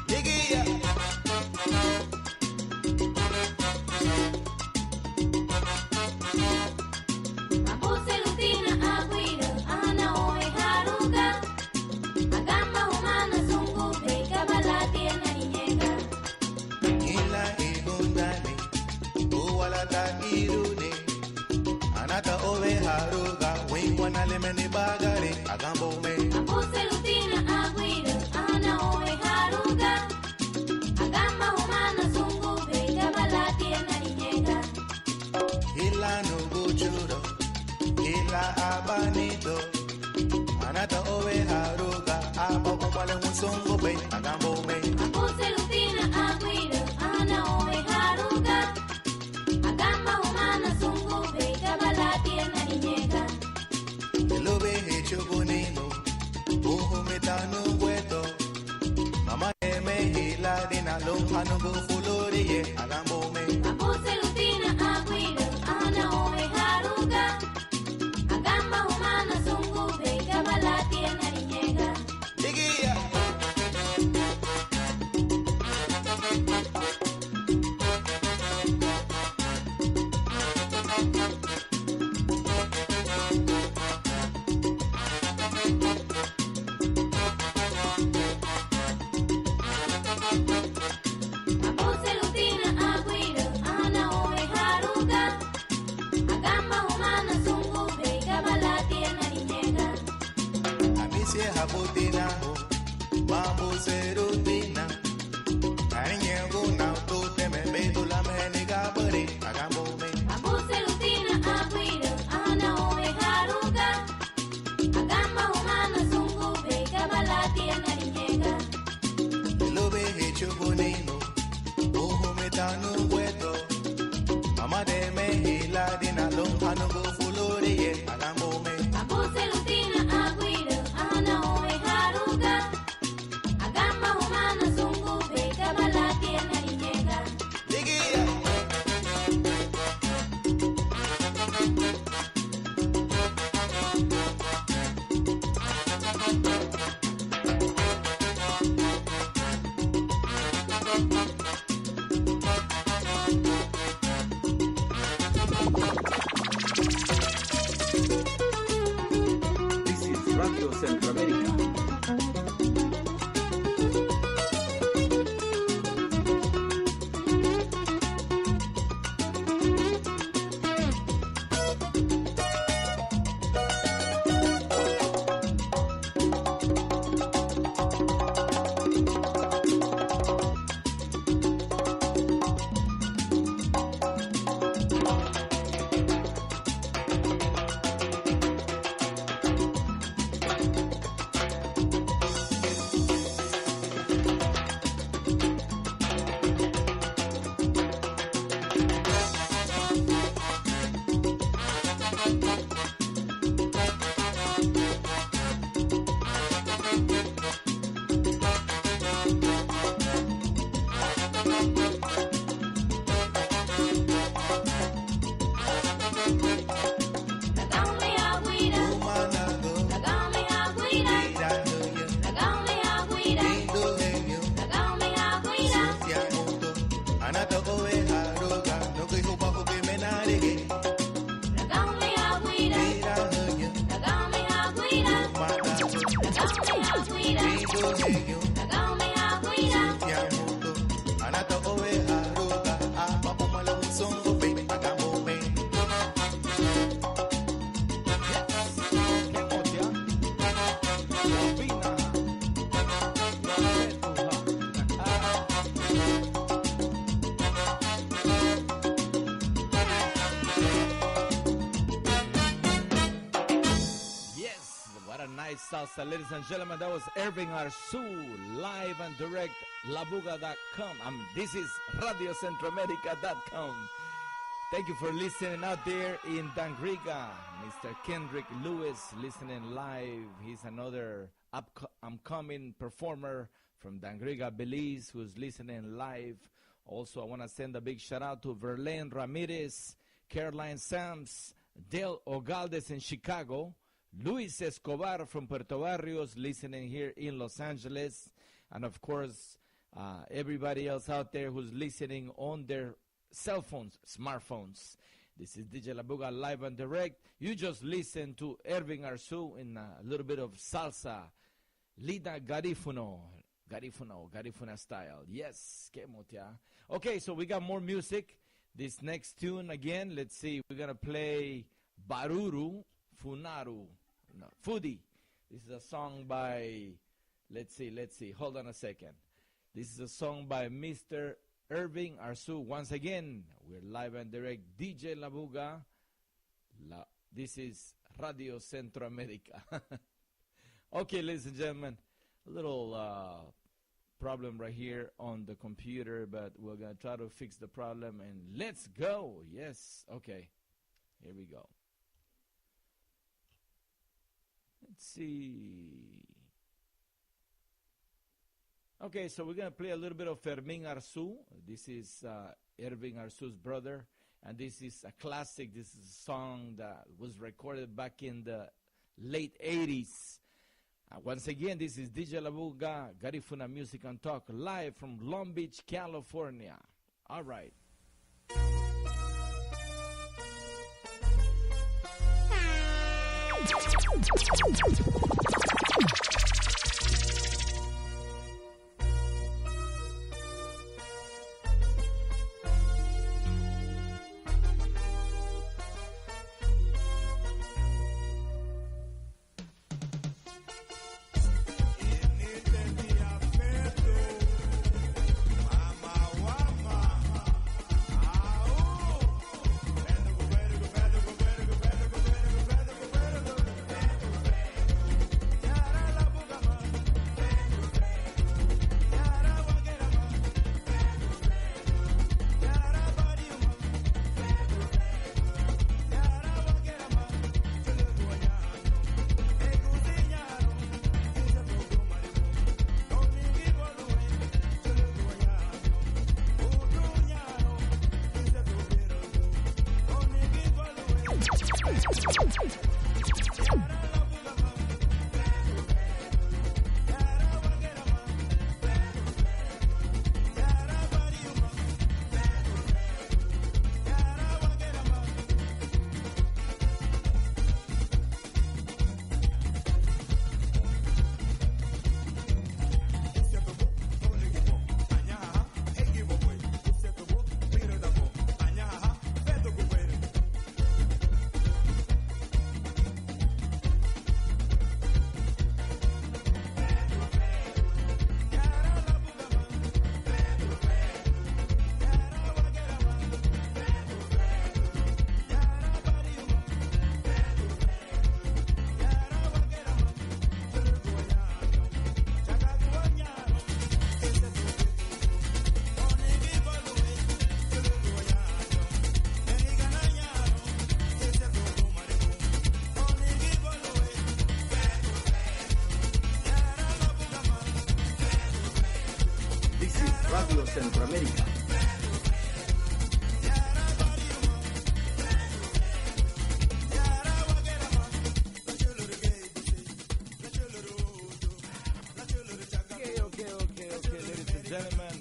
Ligía. Mabuserutina aguirü, ana oe haruga. Agamba humana sungu, beika baladia na iñega. Ila Yes, what a nice salsa, ladies and gentlemen. That was Irving Arzu, live and direct, labuga dot com. Um, this is radio centroamerica dot com. Thank you for listening out there in Dangriga. Mister Kendrick Lewis listening live. He's another up- upcoming performer from Dangriga, Belize, who's listening live. Also, I wanna send a big shout out to Verlaine Ramirez, Caroline Sams, Del Ogaldes in Chicago, Luis Escobar from Puerto Barrios, listening here in Los Angeles, and of course, uh, everybody else out there who's listening on their cell phones, smartphones. This is D J Labuga live and direct. You just listen to Irving Arzu in a little bit of salsa. Lida Garifuna, Garifuna, Garifuna style. Yes, qué motia. Okay, so we got more music. This next tune again, let's see, we're gonna play Baruru Funaru. No, Fudi. This is a song by, let's see, let's see, hold on a second. This is a song by Mister Irving Arzu. Once again, we're live and direct, D J Labuga. La, this is Radio Centro America. Okay, ladies and gentlemen, a little, uh, problem right here on the computer, but we're gonna try to fix the problem, and let's go. Yes, okay. Here we go. Let's see. Okay, so we're gonna play a little bit of Fermín Arzú. This is, uh, Irving Arzu's brother, and this is a classic. This is a song that was recorded back in the late eighties. Uh, once again, this is D J Labuga, Garifuna Music and Talk, live from Long Beach, California. All right. This is Radio Centroamérica. Okay, okay, okay, okay, ladies and gentlemen,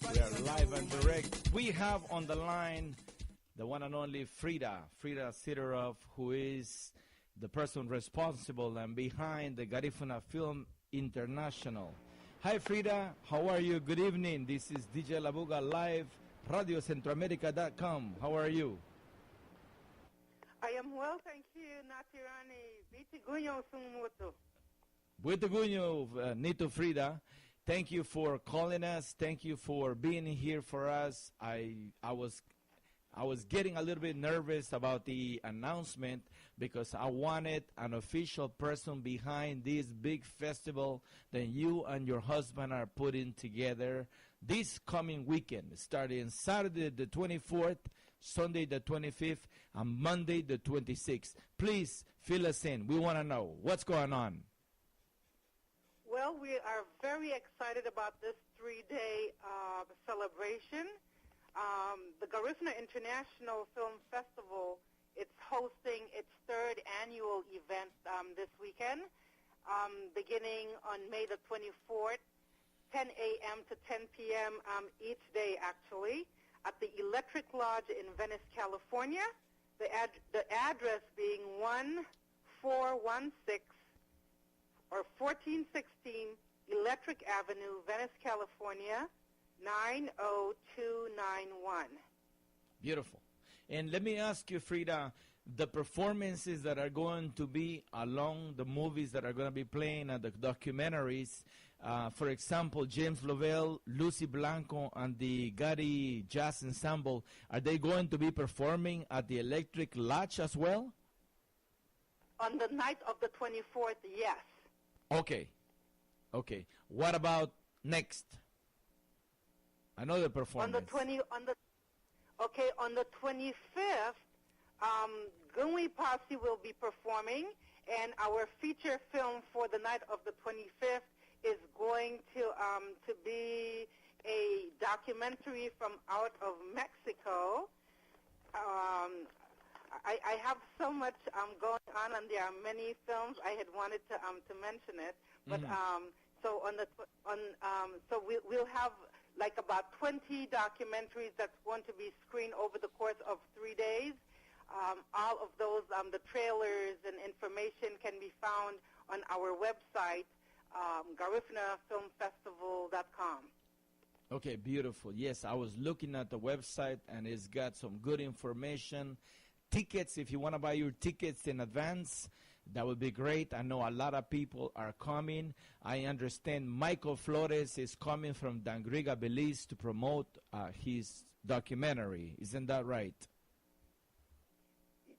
we are live and direct. We We have on the line the one and only Frida, Frida Sidorov, who is the person responsible and behind the Garifuna Film International. Hi, Frida. How are you? Good evening. This is D J Labuga live, radio centroamerica dot com. How are you? I am well, thank you, Natirani. Biti guñoun sun mutu. Buiti guñoun, uh, nitu Frida. Thank you for calling us. Thank you for being here for us. I, I was, I was getting a little bit nervous about the announcement because I wanted an official person behind this big festival that you and your husband are putting together this coming weekend, starting Saturday the twenty-fourth, Sunday the twenty-fifth, and Monday the twenty-sixth. Please fill us in. We wanna know what's going on. Well, we are very excited about this three-day, uh, celebration. Um, the Garifuna International Film Festival, it's hosting its third annual event, um, this weekend, um, beginning on May the twenty-fourth, ten a m to ten p m, um, each day, actually, at the Electric Lodge in Venice, California. The ad-, the address being one four one six or fourteen sixteen Electric Avenue, Venice, California, nine oh two nine one. Beautiful. And let me ask you, Frida, the performances that are going to be along the movies that are gonna be playing and the documentaries, uh, for example, James Lovell, Lucy Blanco, and the Gadi Jazz Ensemble, are they going to be performing at the Electric Lodge as well? On the night of the twenty-fourth, yes. Okay. Okay. What about next? Another performance. On the twenty, on the, okay, on the twenty-fifth, um, Gunwi Posse will be performing, and our feature film for the night of the twenty-fifth is going to, um, to be a documentary from out of Mexico. Um, I, I have so much, um, going on, and there are many films I had wanted to, um, to mention it. But, mm-hmm, um, so on the tw-, on, um, so we, we'll have, like, about twenty documentaries that's going to be screened over the course of three days. Um, all of those, um, the trailers and information can be found on our website, um, garifuna film festival dot com. Okay, beautiful. Yes, I was looking at the website and it's got some good information. Tickets, if you wanna buy your tickets in advance, that would be great. I know a lot of people are coming. I understand Michael Flores is coming from Dangriga, Belize to promote, uh, his documentary. Isn't that right?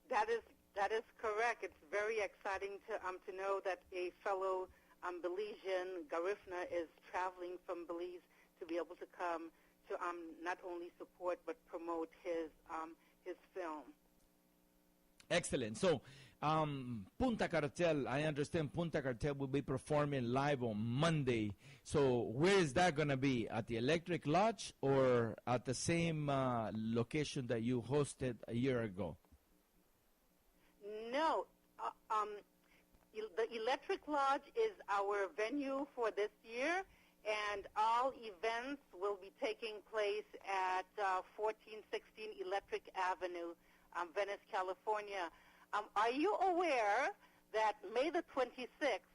That is, that is correct. It's very exciting to, um, to know that a fellow, um, Belizean, Garifuna, is traveling from Belize to be able to come to, um, not only support but promote his, um, his film. Excellent. So, um, Punta Cartel, I understand Punta Cartel will be performing live on Monday. So, where is that gonna be? At the Electric Lodge or at the same, uh, location that you hosted a year ago? No. Uh, um, el-, the Electric Lodge is our venue for this year, and all events will be taking place at, uh, fourteen sixteen Electric Avenue, um, Venice, California. Um, are you aware that May the twenty-sixth,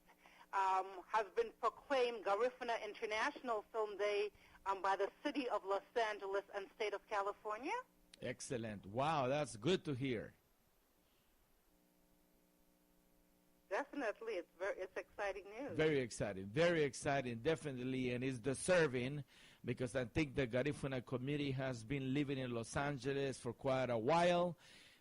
um, has been proclaimed Garifuna International Film Day, um, by the City of Los Angeles and State of California? Excellent. Wow, that's good to hear. Definitely, it's very, it's exciting news. Very exciting, very exciting, definitely, and it's deserving because I think the Garifuna community has been living in Los Angeles for quite a while.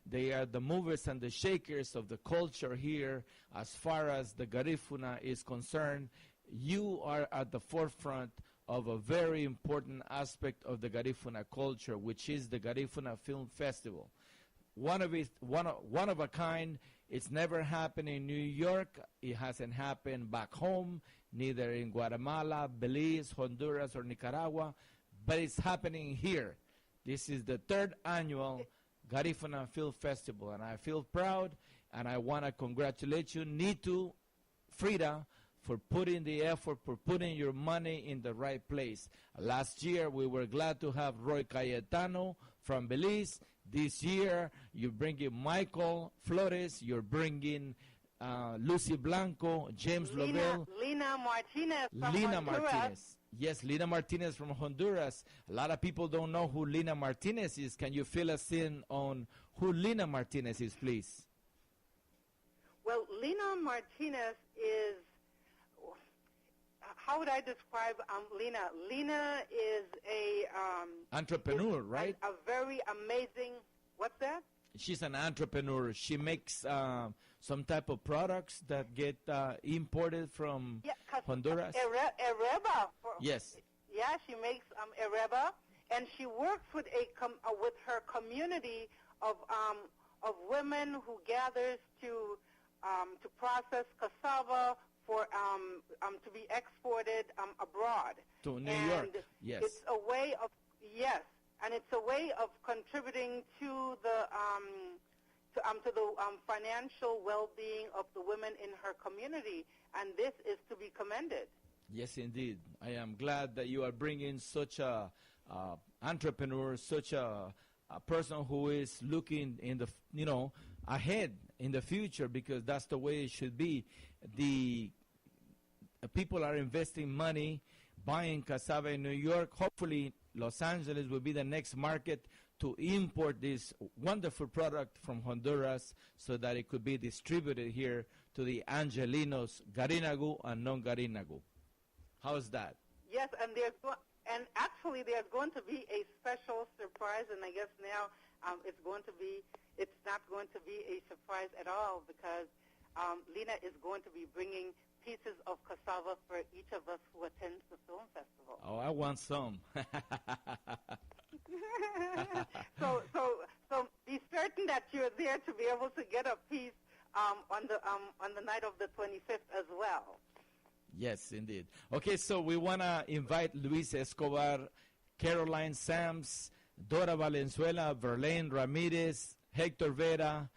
They are the movers and the shakers of the culture here. As far as the Garifuna is concerned, you are at the forefront of a very important aspect of the Garifuna culture, which is the Garifuna Film Festival. One of it, one of, one of a kind. It's never happened in New York. It hasn't happened back home, neither in Guatemala, Belize, Honduras, or Nicaragua, but it's happening here. This is the third annual Garifuna Film Festival, and I feel proud, and I wanna congratulate you, Nitu, Frida, for putting the effort, for putting your money in the right place. Last year, we were glad to have Roy Cayetano from Belize. This year, you're bringing Michael Flores, you're bringing uh, Lucy Blanco, James Lina, Lovell, Lina Martinez from Lina Honduras. Martinez. Yes, Lina Martinez from Honduras. A lot of people don't know who Lina Martinez is. Can you fill us in on who Lina Martinez is, please? Well, Lina Martinez is, how would I describe, um, Lina? Lina is a, um, entrepreneur, is right? A very amazing, what's that? She's an entrepreneur. She makes, uh, some type of products that get, uh, imported from, yeah, 'cause Honduras. Ere-, Ereba, for, yes. Yeah, she makes, um, Ereba, and she works with a com-, uh, with her community of, um, of women who gathers to, um, to process cassava for, um, um, to be exported, um, abroad. To New York, yes. And it's a way of, yes, and it's a way of contributing to the, um, to, um, to the, um, financial well-being of the women in her community, and this is to be commended. Yes, indeed. I am glad that you are bringing such a, uh, entrepreneur, such a, a person who is looking in the, f-, you know, ahead in the future, because that's the way it should be. The uh, people are investing money, buying cassava in New York. Hopefully, Los Angeles will be the next market to import this wonderful product from Honduras so that it could be distributed here to the Angelinos, Garinagu and non-Garinagu. How's that? Yes, and there's go-, and actually there's going to be a special surprise, and I guess now, um, it's going to be, it's not going to be a surprise at all because, um, Lina is going to be bringing pieces of cassava for each of us who attends the film festival. Oh, I want some. So, so, so be certain that you're there to be able to get a piece, um, on the, um, on the night of the twenty-fifth as well. Yes, indeed. Okay, so we wanna invite Luis Escobar, Caroline Sams, Dora Valenzuela, Verlaine Ramirez, Hector Vera,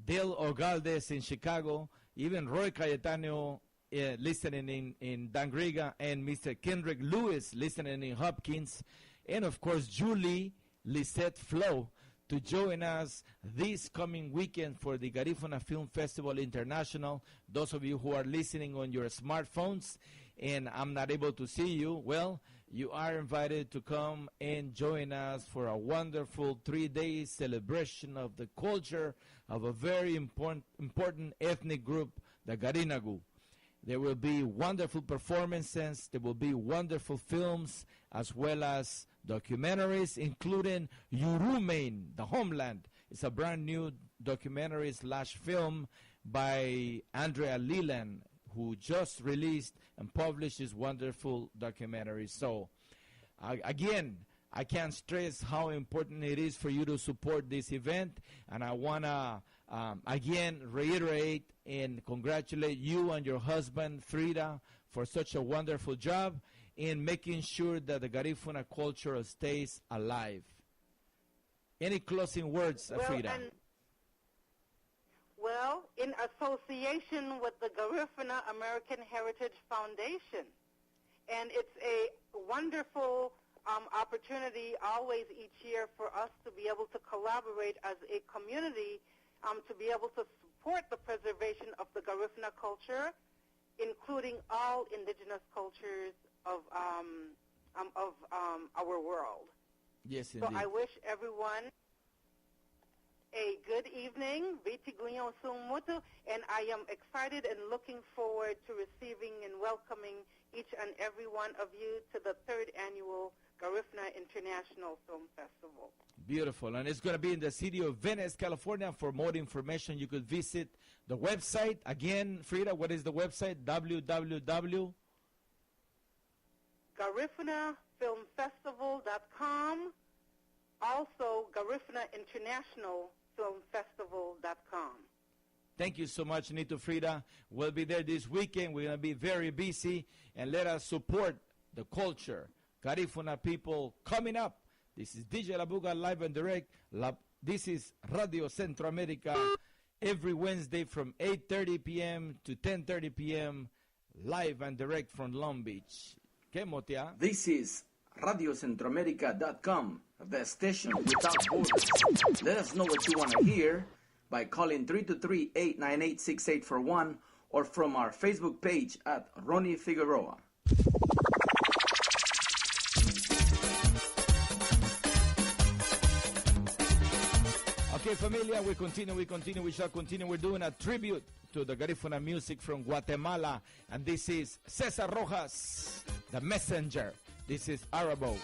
Dale Ogaldes in Chicago, even Roy Cayetano, uh, listening in, in Dangriga, and Mister Kendrick Lewis listening in Hopkins, and of course, Julie Lisette Flo to join us this coming weekend for the Garifuna Film Festival International. Those of you who are listening on your smartphones and I'm not able to see you, well, you are invited to come and join us for a wonderful three-day celebration of the culture of a very important, important ethnic group, the Garinagu. There will be wonderful performances, there will be wonderful films, as well as documentaries, including Yurumein, The Homeland. It's a brand new documentary slash film by Andrea Leland, who just released and published this wonderful documentary. So, uh, again, I can't stress how important it is for you to support this event, and I wanna, um, again, reiterate and congratulate you and your husband, Frida, for such a wonderful job in making sure that the Garifuna culture stays alive. Any closing words, uh, Well, Frida? And Well, in association with the Garifuna American Heritage Foundation. And it's a wonderful, um, opportunity always each year for us to be able to collaborate as a community, um, to be able to support the preservation of the Garifuna culture, including all indigenous cultures of, um, um, of, um, our world. Yes, indeed. So I wish everyone a good evening, bíti guñoun sun mutu, and I am excited and looking forward to receiving and welcoming each and every one of you to the third annual Garifuna International Film Festival. Beautiful. And it's gonna be in the city of Venice, California. For more information, you could visit the website. Again, Frida, what is the website? W W W Garifuna Film Festival dot com, also Garifuna International Film Festival dot com. Thank you so much, Nitu Frida. We'll be there this weekend. We're gonna be very busy, and let us support the culture. Garifuna people coming up. This is D J Labuga live and direct. La, this is Radio Centro America every Wednesday from eight thirty p m to ten thirty p m Live and direct from Long Beach. ¿Qué, Motia? This is radio centroamerica dot com, the station without borders. Let us know what you want to hear by calling three two three, eight nine eight, six eight four one or from our Facebook page at Ronnie Figueroa. Okay, familia, we continue, we continue, we shall continue. We're doing a tribute to the Garifuna music from Guatemala, and this is Cesar Rojas, The Messenger. This is Arabo.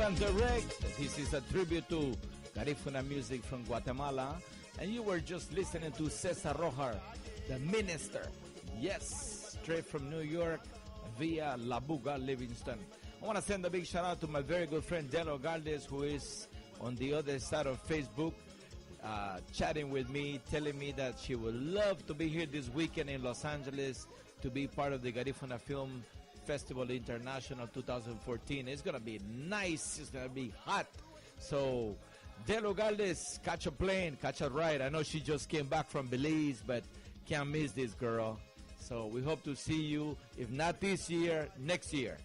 And direct, this is a tribute to Garifuna music from Guatemala. And you were just listening to Cesar Rojar, the minister. Yes, straight from New York via La Buga, Livingston. I want to send a big shout out to my very good friend Delo Galdes, who is on the other side of Facebook, uh, chatting with me, telling me that she would love to be here this weekend in Los Angeles to be part of the Garifuna Film Festival International two thousand fourteen. It's gonna be nice. It's gonna be hot. So, Delo Galdes, catch a plane, catch a ride. I know she just came back from Belize, but can't miss this girl. So we hope to see you, if not this year, next year.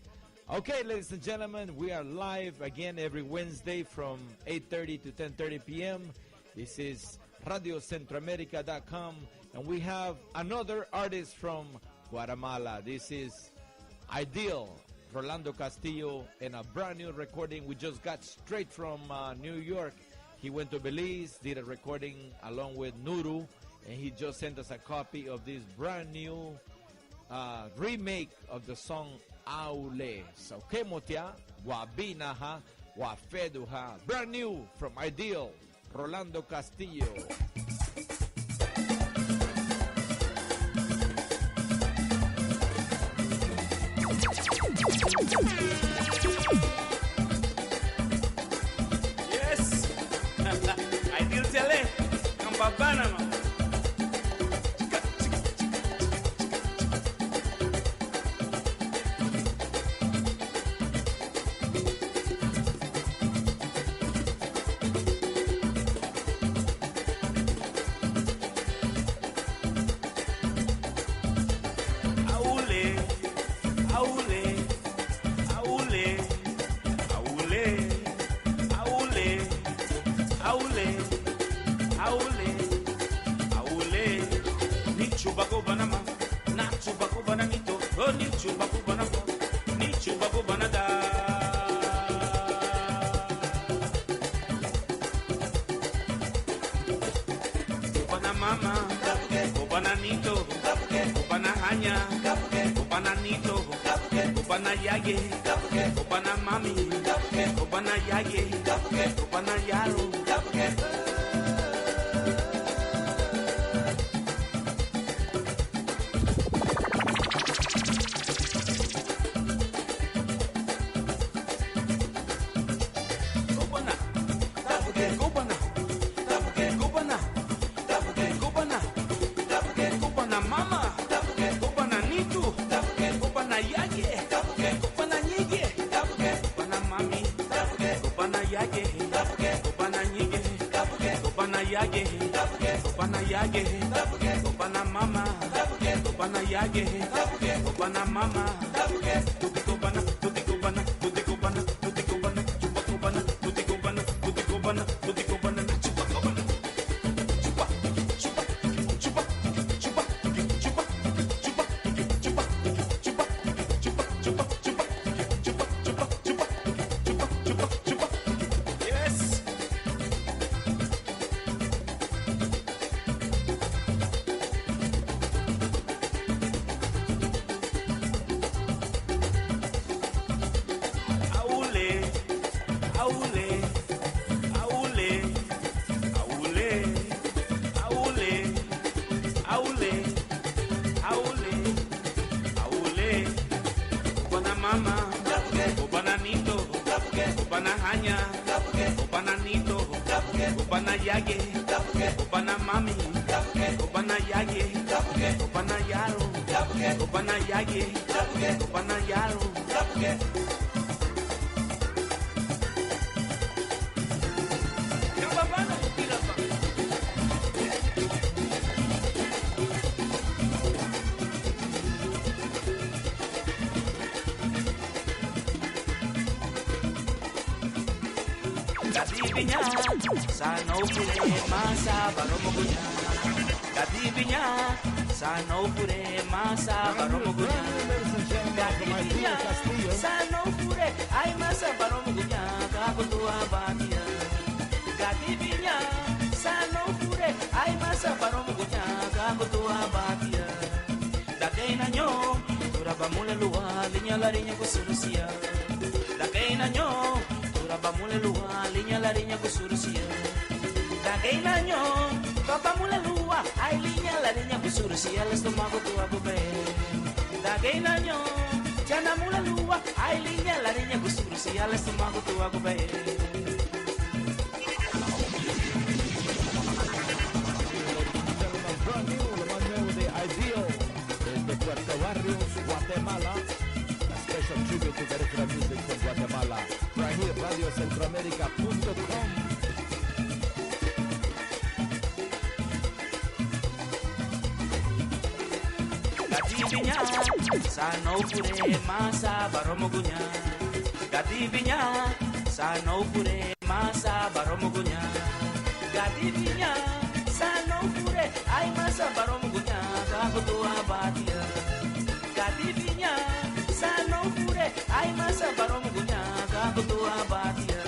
Okay, ladies and gentlemen, we are live again every Wednesday from eight thirty to ten thirty p m. This is radio centroamerica dot com, and we have another artist from Guatemala. This is Ideal, Rolando Castillo, and a brand new recording we just got straight from, uh, New York. He went to Belize, did a recording along with Nuru, and he just sent us a copy of this brand new, uh, remake of the song Aule. So, kemotia, wabinaha, wafeduha. Brand new from Ideal, Rolando Castillo. Yes. Ideal Tele, kambabana, no. Aule, aule, aule, aule, aule, aule, aule, aule. Nichubagubanama, nachubagubananito, o nichubagubanama, nichubagubanada. Gubanamama, gubananito, gubanahaña, gubananito, gubanayaye, gubana mami, gubanayaye, gubanayaru. Gubana, gubana, gubana, gubana, gubana mama, gubana nitu, gubana yaye, gubana ñige, gubana mami, gubana yaye, gubana ñige, gubana yaye, gubana yaye, gubana mama, gubana yaye, gubana mama. Yes. Aule, aule, aule, aule, aule, aule, aule, aule. Gubana mama, gubana nitu, gubana haña, gubana nitu, gubana yaye, gubana mami, gubana yaye, gubana yaru, gubana yaye, gubana yaru. Gadibiña, sanóufure, masa, barumuguña. Gadibiña, sanóufure, masa, barumuguña. Gadibiña, sanóufure, ay, masa, barumuguña, gagutua batia. Gadibiña, sanóufure, ay, masa, barumuguña, gagutua batia. Dageinaño, tura bamulelua, liña lariñagun surusia. Dageinaño, tura Bamulelua, liña lariñagun surusia. Dageinaño, babamulelua, ai liña lariñagun surusia, lestomagutiwagubei. Dageinaño, chanamulelua, ai liña lariñagun surusia, lestomagutiwagubei. Brand new, lo más nuevo de Ideal, desde Puerto Barrios, Guatemala. A special tribute to Garifuna music from Guatemala. Right here, radio centroamerica punto com. Gadibiña, sanóufure, masa baromuguña. Gadibiña, sanóufure, masa baromuguña. Gadibiña, sanóufure, ai masa baromuguña, gagutu abatia. Gadibiña, sanóufure, ai masa baromuguña, gagutu abatia.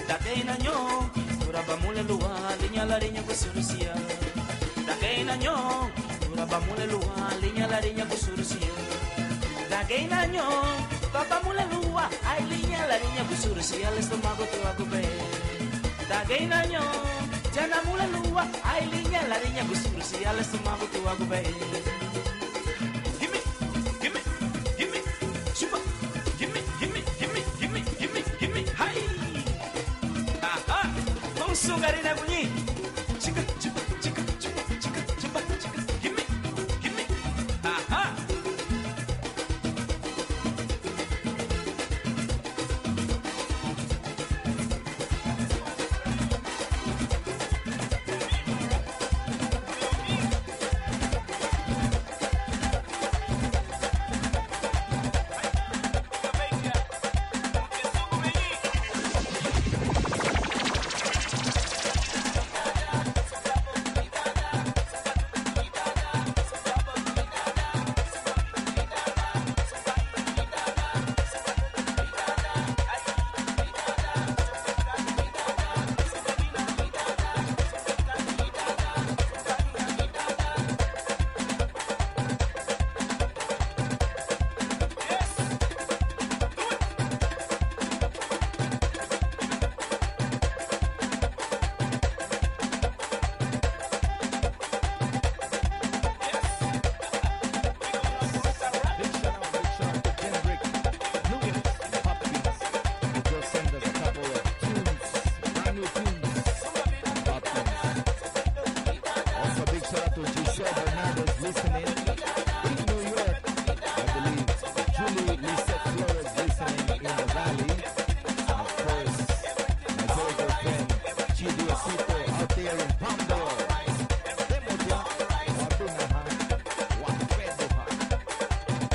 Dageinaño, tura bamulelua, liña lariñagun surusia. Dageinaño, tura bamulelua, liña lariñagun surusia. Dageinaño, babamulelua, ai liña lariñagun surusia, lestomagutiwagubei. Dageinaño, chanamulelua, ai liña lariñagun surusia, lestomagutiwagubei. Gimme, gimme, gimme, chupa. Gimme, gimme, gimme, gimme, gimme, gimme, hai. Aha. Vamos, sun Garinagu ñein. Chica, chupa, chica, chupa, chica, chupa, chica. Gimme, gimme. Aha. Big shout out, big shout out to Kendrick Nugent Hopkins, who just sent us a couple of tunes, brand new tunes. Hopkins. Also, big shout out to Giselle Bernardes listening in New York, I believe. Julie Lisette Flores listening in the Valley. And of course, my very good friend, Chi Diosito, out there in Palmdale. Timothy, Wadunaha, Wapeduha.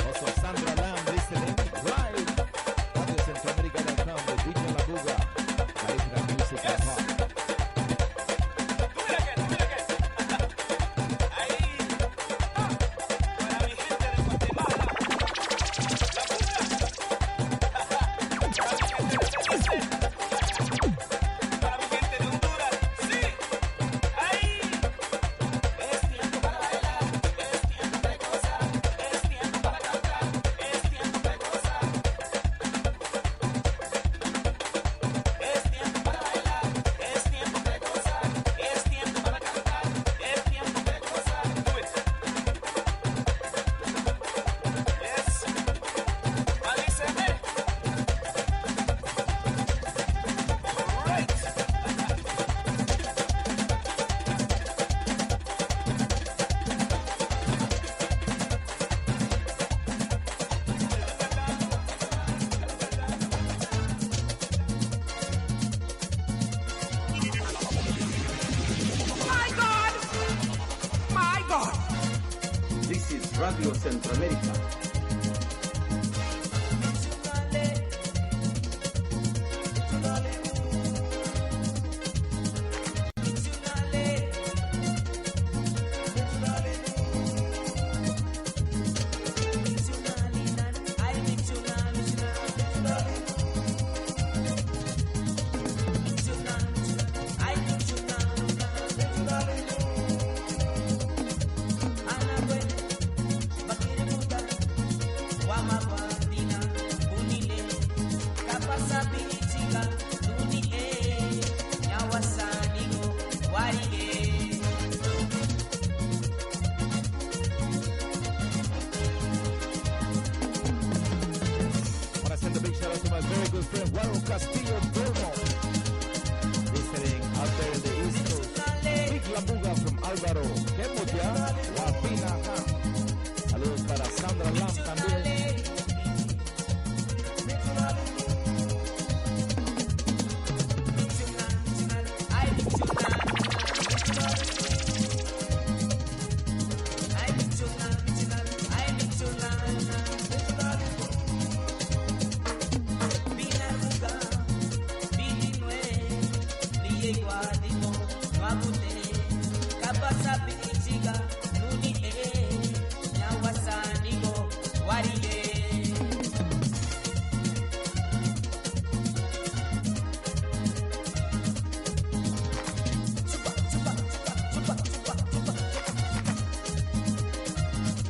Also, Sandra Lam listening live. Radio Centroamérica dot com, the D J La Buga, Garifuna Music and Talk. My God! My God! This is Radio Centroamérica. Lam también.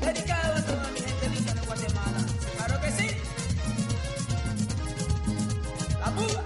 Dedicado a toda mi gente linda de Guatemala. Claro que sí. La Buga.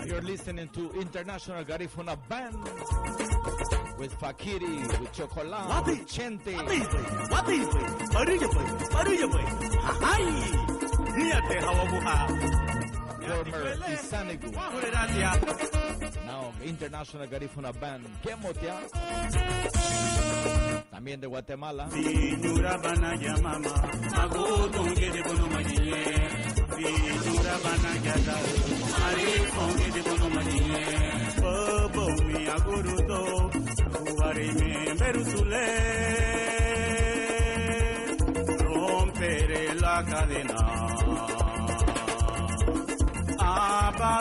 You're listening to International Garifuna Band with Fakiri, with Chocolat, with Chente. Former Isanigu. Now International Garifuna Band. Kemotia. También de Guatemala.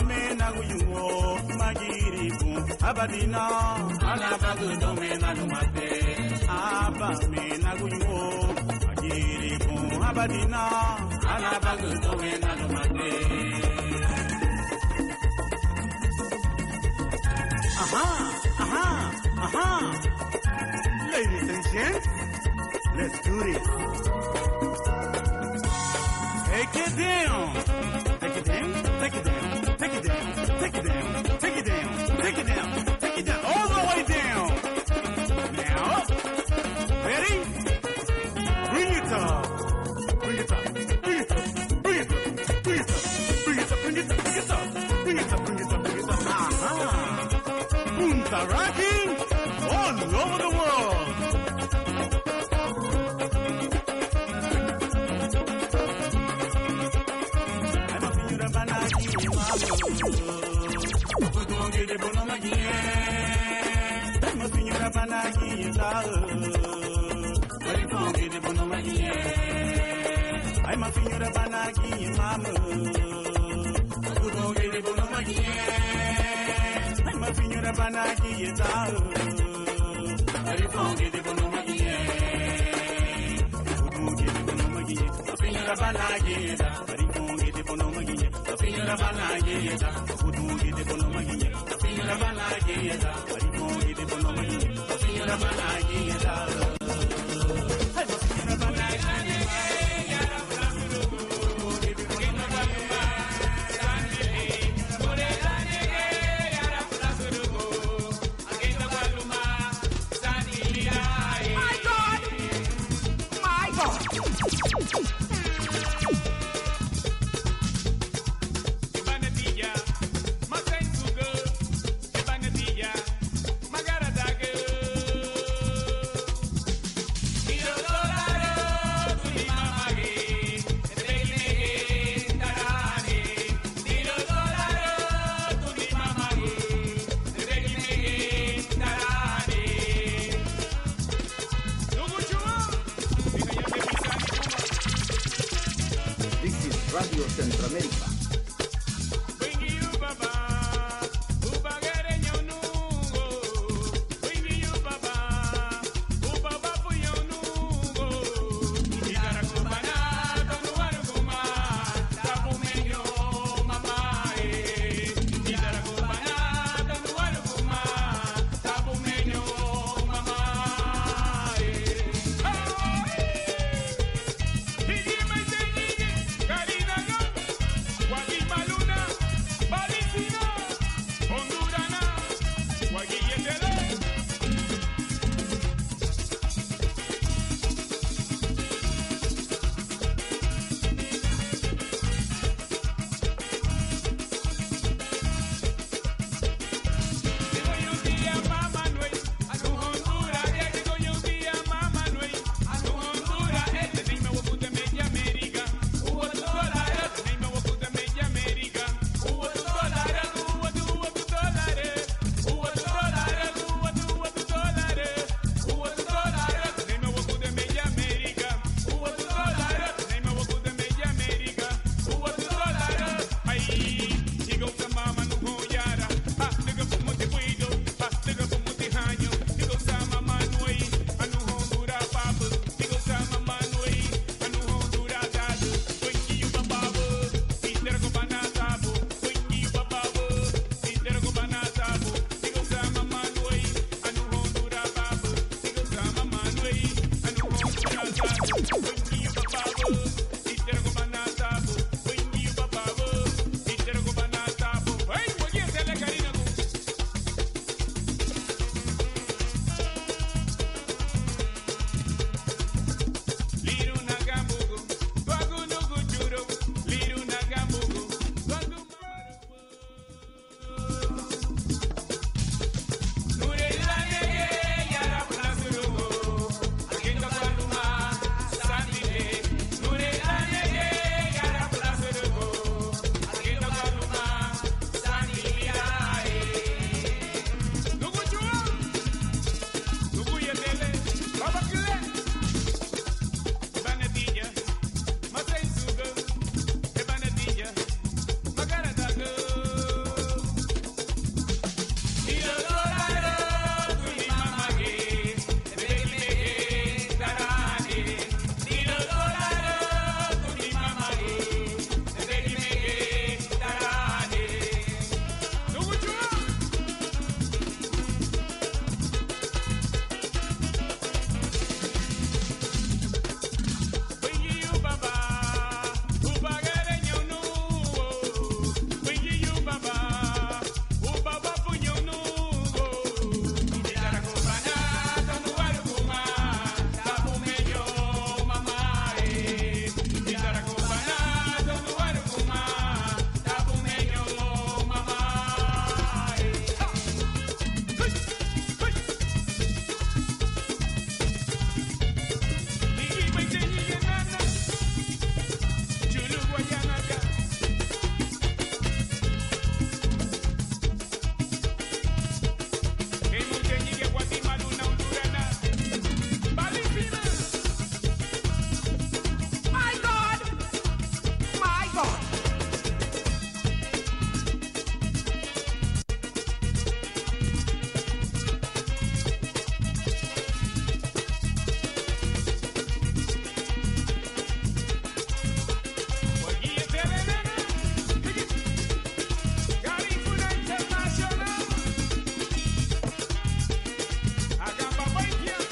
Abamenaguño magiribun abadina, anabagüdome nalumate. Abamenaguño magiribun abadina, anabagüdome nalumate. Aha, aha, aha. Ladies and gents, let's do this. Take it down. Take it down, take it down, take it down, take it down, take it down, take it down, take it down, take it down, all the way down. Now, ready? Bring it up. Bring it up. Bring it up. Bring it up. Bring it up. Bring it up. Bring it up. Bring it up. Bring it up. Bring it up. Bring it up. Aha. Punta Rocking all over the world. Ai mafiñura banagi mamu, kudungide bono magiñe. Ai mafiñura banagi lau. Ai mafiñura banagi mamu, kudungide bono magiñe. Ai mafiñura banagi lau. Centroamérica.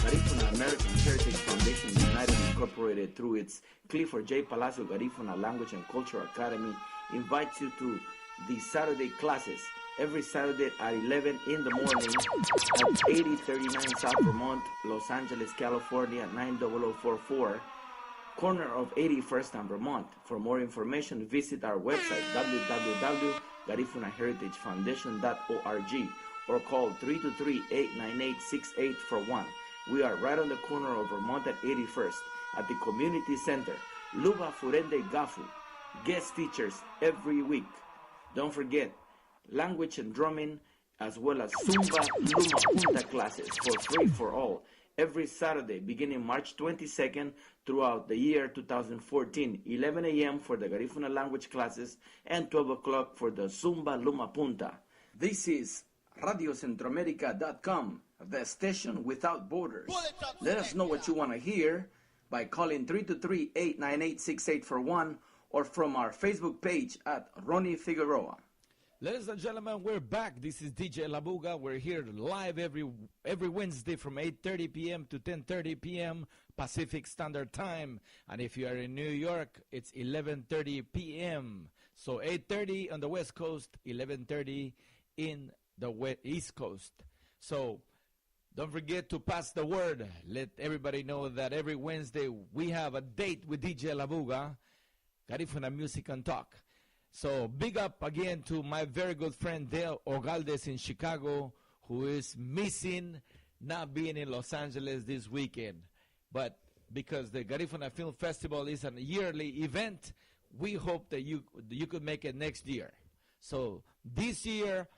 Garifuna American Heritage Foundation United Incorporated, through its Clifford J. Palacio Garifuna Language and Culture Academy, invites you to the Saturday classes every Saturday at eleven in the morning at eighty thirty-nine South Vermont, Los Angeles, California, nine double oh four four, corner of eighty-first and Vermont. For more information, visit our website, w w w dot garifuna heritage foundation dot org, or call three two three, eight nine eight, six eight four one. We are right on the corner of Vermont and eighty-first, at the community center. Luba Furende Gafu, guest teachers every week. Don't forget, language and drumming, as well as Zumba Luma Junta classes for free for all. every Saturday, beginning March twenty-second throughout the year two thousand fourteen, eleven a m for the Garifuna language classes and twelve o'clock for the Zumba Luma Punta. This is radio centroamerica dot com, the station without borders. Let us know what you want to hear by calling three two three, eight nine eight, six eight four one or from our Facebook page at Ronnie Figueroa. Ladies and gentlemen, we're back. This is D J Labuga. We're here live every every Wednesday from eight thirty p m to ten thirty p m Pacific Standard Time. And if you are in New York, it's eleven thirty p m. So eight thirty on the West Coast, eleven thirty in the we- East Coast. So don't forget to pass the word. Let everybody know that every Wednesday we have a date with D J Labuga, Garifuna Music and Talk. So big up again to my very good friend Dale Ogaldes in Chicago, who is missing not being in Los Angeles this weekend. But because the Garifuna Film Festival is a yearly event, we hope that you you could make it next year. So this year,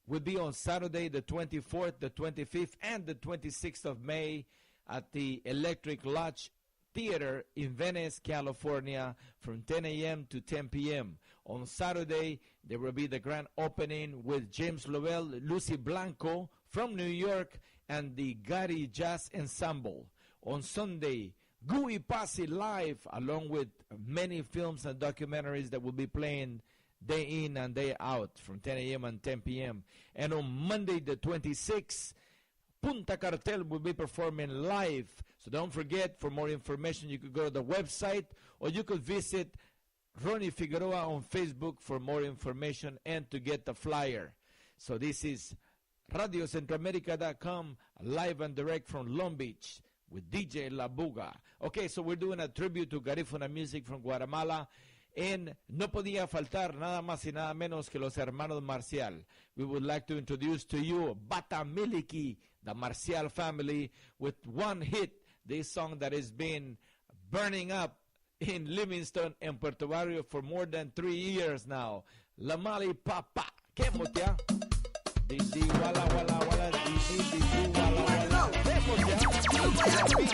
will be on Saturday, the twenty-fourth, the twenty-fifth, and the twenty-sixth of May at the Electric Lodge Theater in Venice, California, from ten a m to ten p m. On Saturday, there will be the grand opening with James Lovell, Lucy Blanco from New York, and the Gary Jazz Ensemble. On Sunday, Gui Pasi Live, along with many films and documentaries that will be playing day in and day out from ten a m and ten p m. And on Monday the twenty-sixth, Punta Cartel will be performing live. So don't forget, for more information, you could go to the website or you could visit Ronnie Figueroa on Facebook for more information and to get the flyer. So this is radio centroamerica dot com, live and direct from Long Beach with D J Labuga. Okay, so we're doing a tribute to Garifuna music from Guatemala. And no podía faltar nada más y nada menos que los hermanos Marcial. We would like to introduce to you Bata Miliki, the Marcial family, with one hit, this song that has been burning up in Livingston and Puerto Barrio for more than three years now. La Mali Papa. Ke motia. Didi wala wala wala, didi didi wala wala. Ke motia.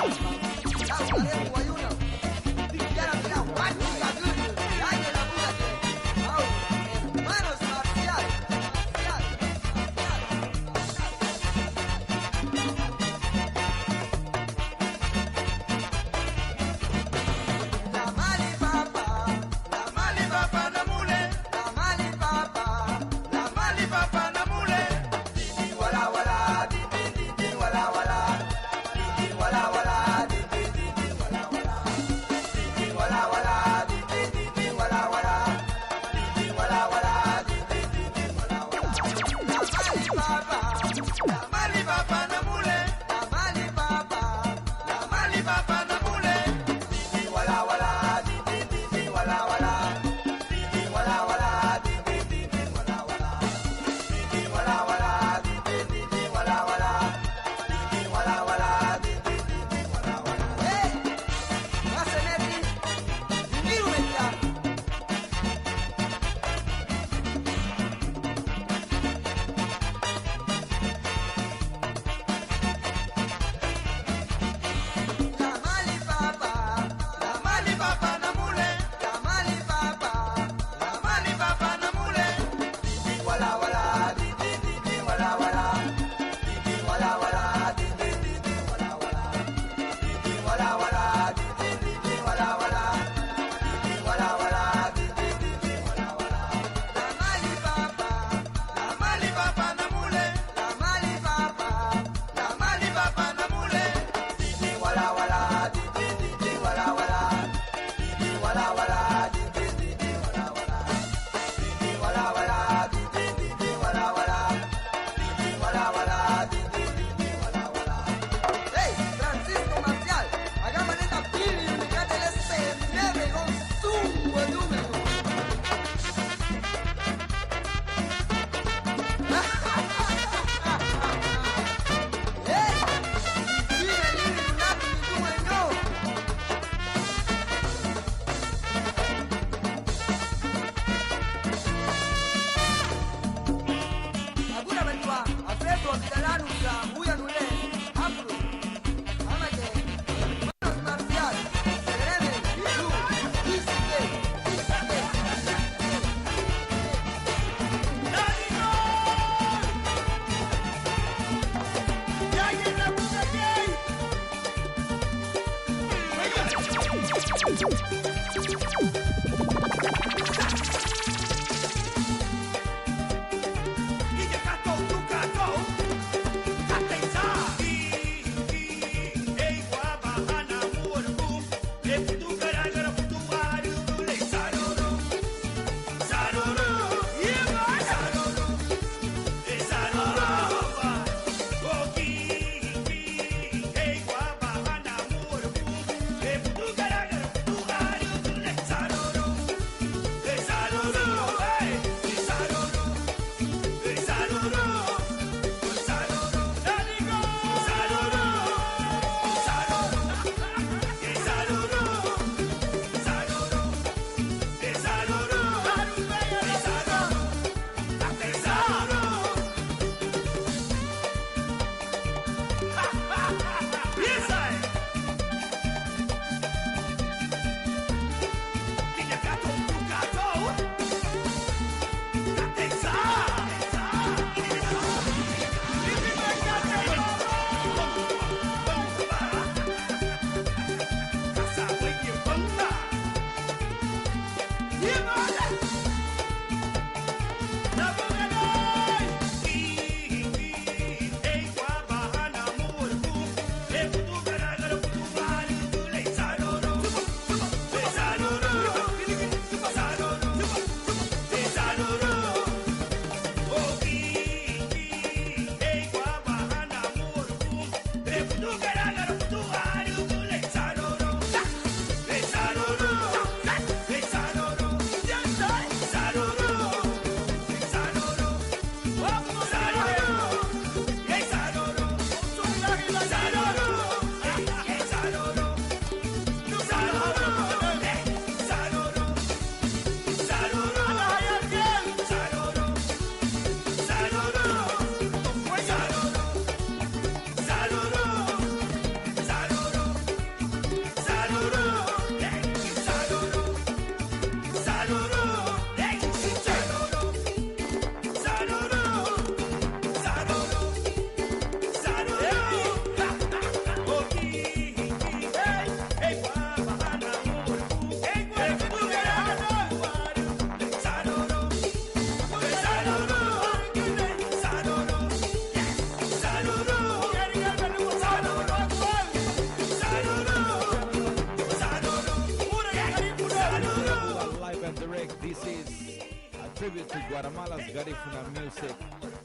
Live and direct, this is a tribute to Guatemala's Garifuna music.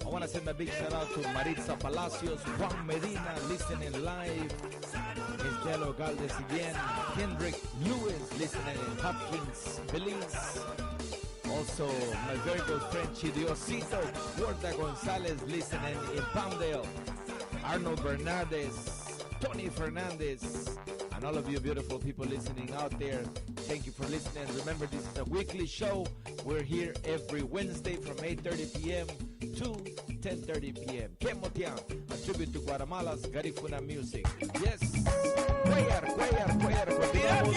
I want to send a big shout out to Maritza Palacios, Juan Medina, listening live. Miss Belo Galdes again. Kendrick Lewis, listening in Hopkins, Belize. Also, my very good friend Chidiosito Huerta Gonzalez, listening in Palmdale. Arnold Bernardes, Tony Fernandez, and all of you beautiful people listening out there. Thank you for listening. Remember, this is a weekly show. We're here every Wednesday from eight thirty p m to ten thirty p m. Kemotian, a tribute to Guatemala's Garifuna music. Yes. Cuellar, cuellar, cuellar. Continuamos.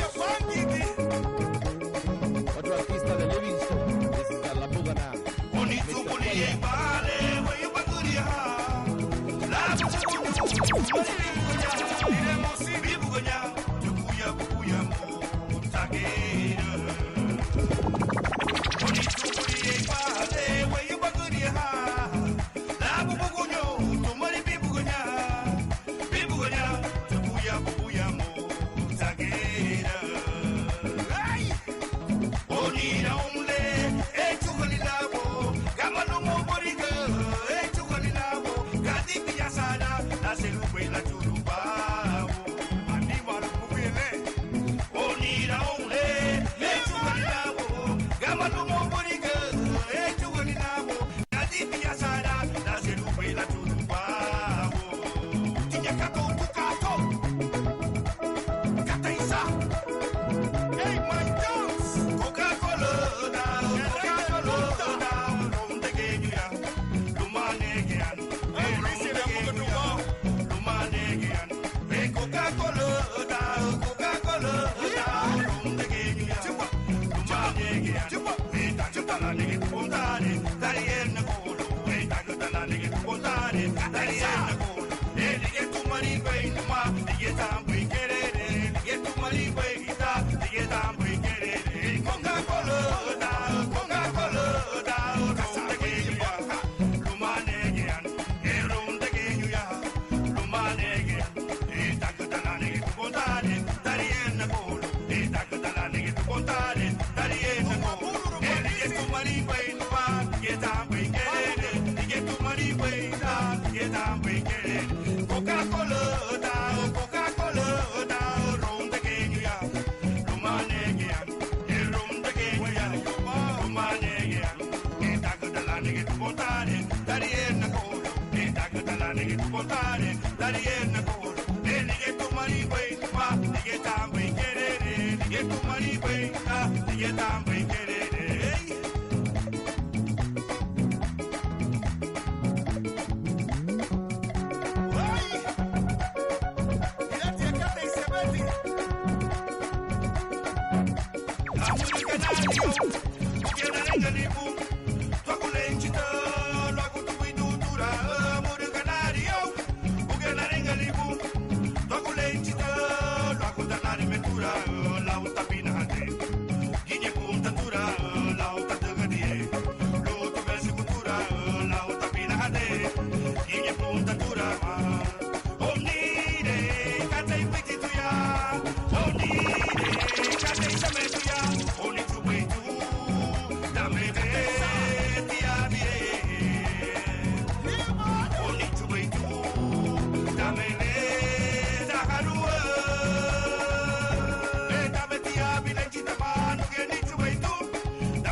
Otro artista de Livingston. Esta es la Bugana. Mister Cuellar.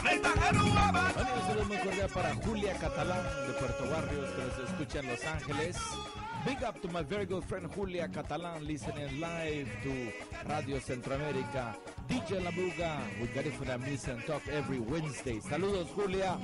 Un saludo muy cordial para Julia Catalán de Puerto Barrios, que nos escucha en Los Ángeles. Big up to my very good friend Julia Catalán, listening live to Radio Centroamérica. D J La Buga with Garifuna Music and Talk every Wednesday. Saludos, Julia.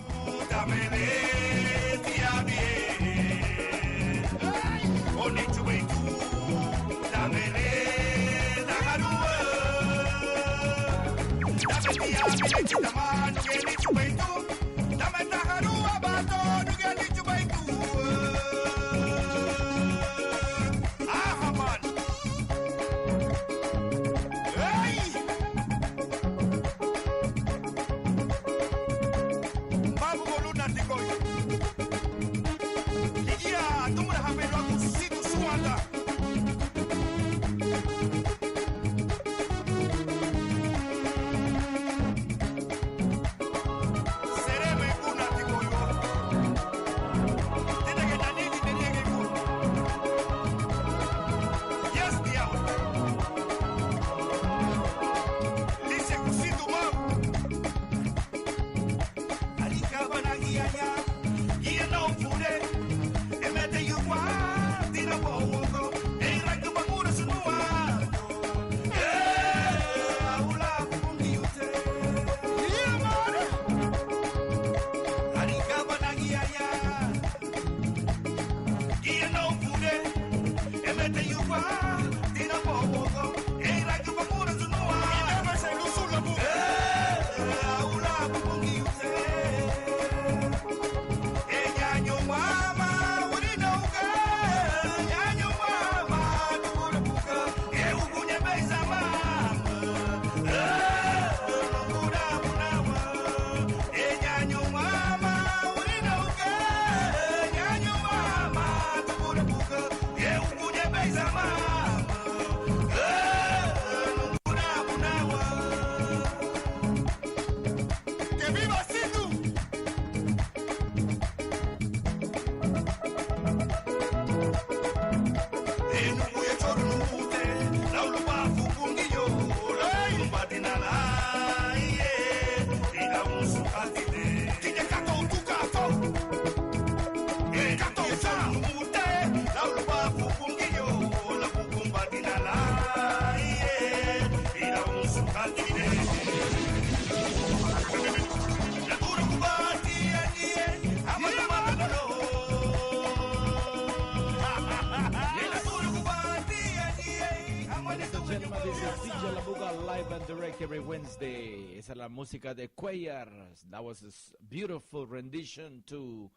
Ladies and gentlemen, this is D J La Buga live and direct every Wednesday. Esa es la música de Cuéllar. That was a s- beautiful rendition to,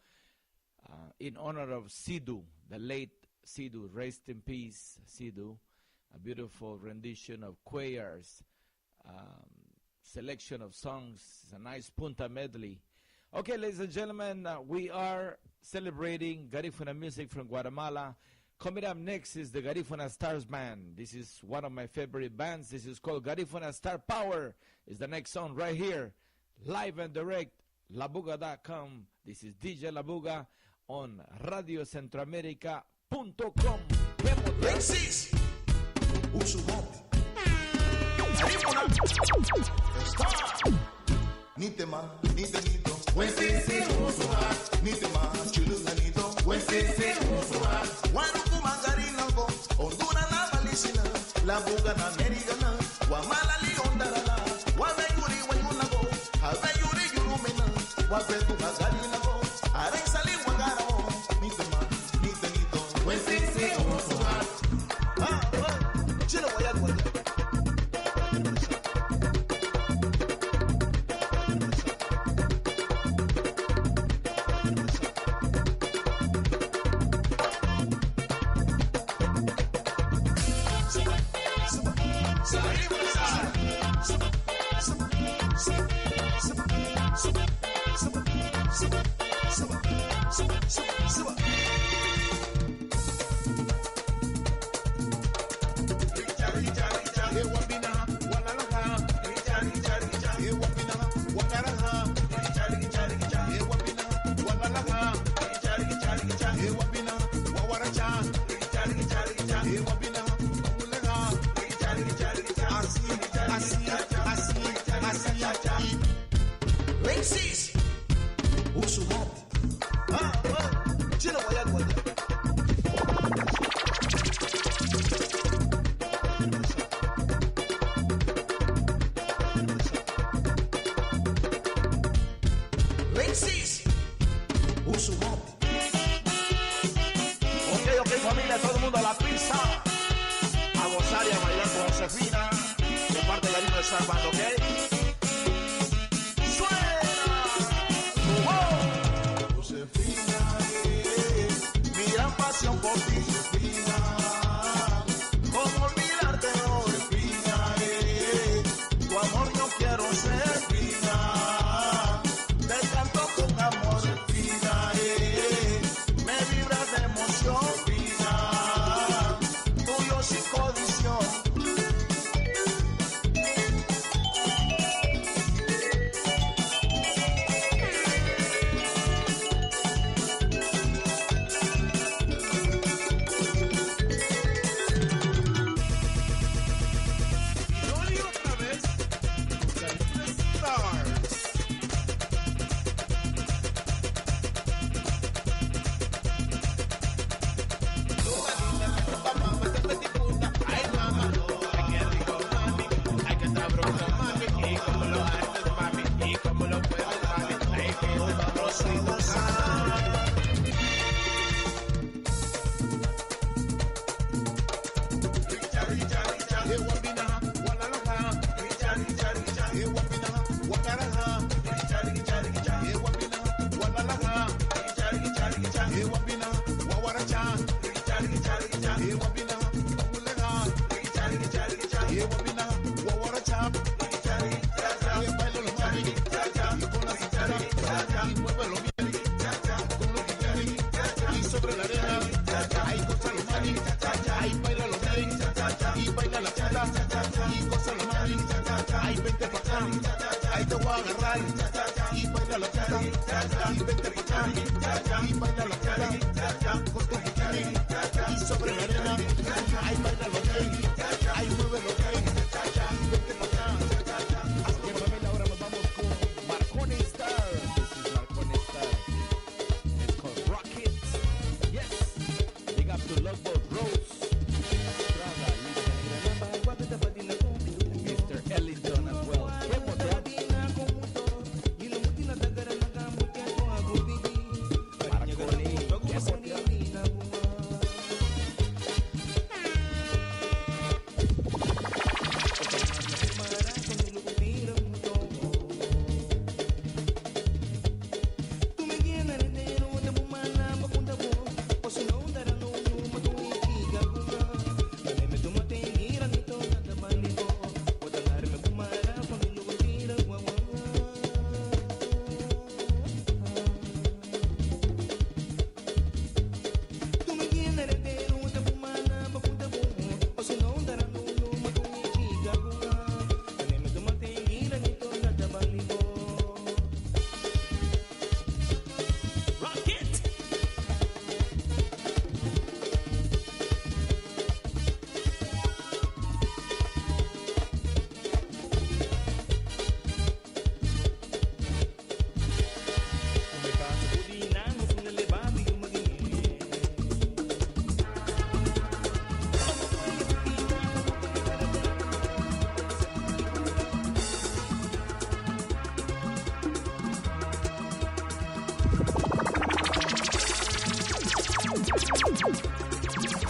uh, in honor of Sidu, the late Sidu. Rest in peace, Sidu. A beautiful rendition of Cuéllar's, um, selection of songs. It's a nice Punta medley. Okay, ladies and gentlemen, uh, we are celebrating Garifuna music from Guatemala. Coming up next is the Garifuna Stars Band. This is one of my favorite bands. This is called Garifuna Star Power. Is the next song right here, live and direct, labuga dot com. This is D J Labuga on radio centroamerica punto com. Demo track. Rexis. Usumat. Garifuna. Star. Ni tema, ni temito. Wesisi usuha, nitima chülüha nido. Wesisi usuha, warukuman Garinagu, Honduras na balisina, labuga na Merigana, wamalali ondarala, wabeyuri wayunagu, habeyuri yurumena, wabeguha Garinagu, areisali wagarabo, nitima, nite nido. Wesisi usuha. Ah, ah, chila wayagua. Así, así, así, así. Ladies, usuhat. Ah, ah, chila wayagua. Ladies, usuhat. Ok, ok, familia, todo el mundo a la pista. A gozar y a bailar con Josefina, de parte de Galindo de Sarvando, ¿ok? ¡Suena! ¡Wow! Josefina, eh, mi gran pasión por ti, Josefina. ¿Cómo olvidarte, oh, Josefina, eh? Tu amor yo quiero, Josefina. Te canto con amor, Josefina, eh. Me vibra de emoción, Josefina. Tuyo sin condición. Y sobre la arena, ahí gózalo, mami, ahí bailalo bien, y baila la chula, y gózalo, mami, ahí vente pa' acá, ahí te voy a agarrar, y baila la chula, y vente pa' acá, y baila la chula, con tu bikini, y sobre la arena, ahí bailalo bien, ahí muévelo bien, y vente pa' acá. Bien, familia, ahora nos vamos con Marconi Star. This is Marconi Star. It's called Rocket. Yes. Big up to Love Boat Rose Estrada. Mister Ellington as well. Qué motor. Marconi, qué motor.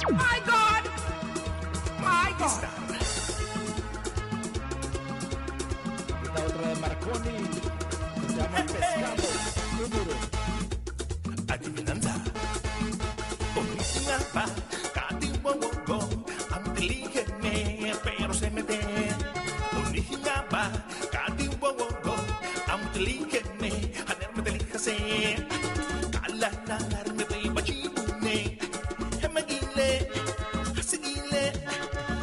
My God! My God! Esta otra de Marconi, se llama Pescado. Muy duro. Adivinanza. Onihiñaba kadi wowogo, amuti ligeme, pero semete. Onihiñaba kadi wowogo, amuti ligeme, haneremeti ligase. Ka lan lalarime bei bachibune, hemegile, hasigile.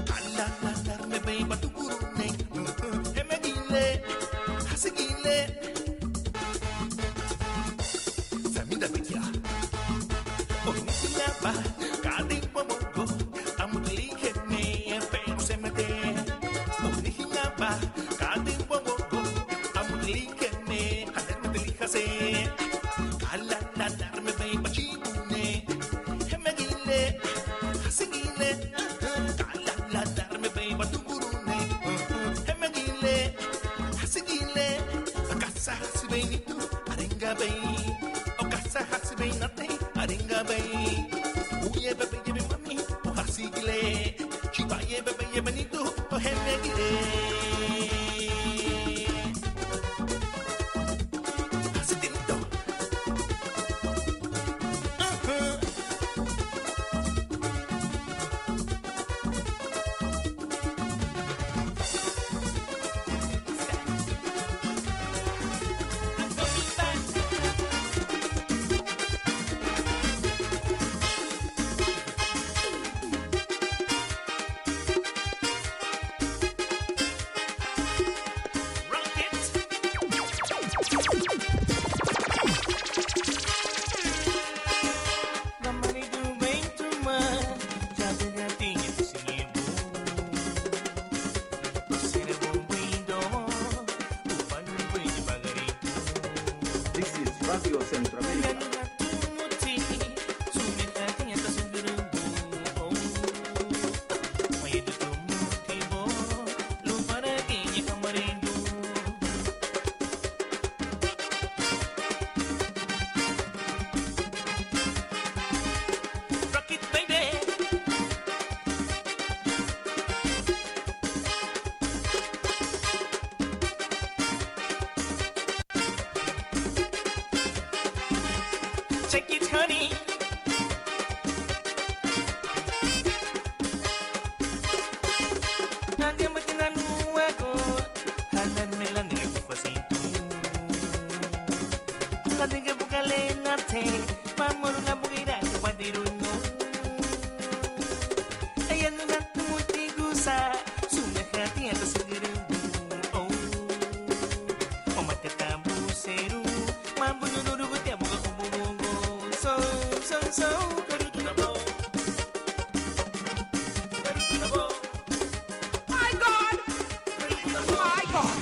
Ka lan lalarime bei badugurune, hemegile, hasigile. Samida bikia. Onihiñaba kadi wowogo, amuti ligeme, pero semete. Onihiñaba kadi wowogo, amuti ligeme, haneremeti ligase. Ka lan lalarime bei bachibune, hemegile, hasigile. Ka lan lalarime bei badugurune, hemegile, hasigile. Akasa hasibei nitu, aringabei. Okasa hasibei natei, aringabei. Uye bebe yebe mami, o hasigile. Chibaye bebe yebe nitu, o hemegile. Hasigile. This is Radio Centroamérica. Rock it, baby. Shake it, honey. My God! My God!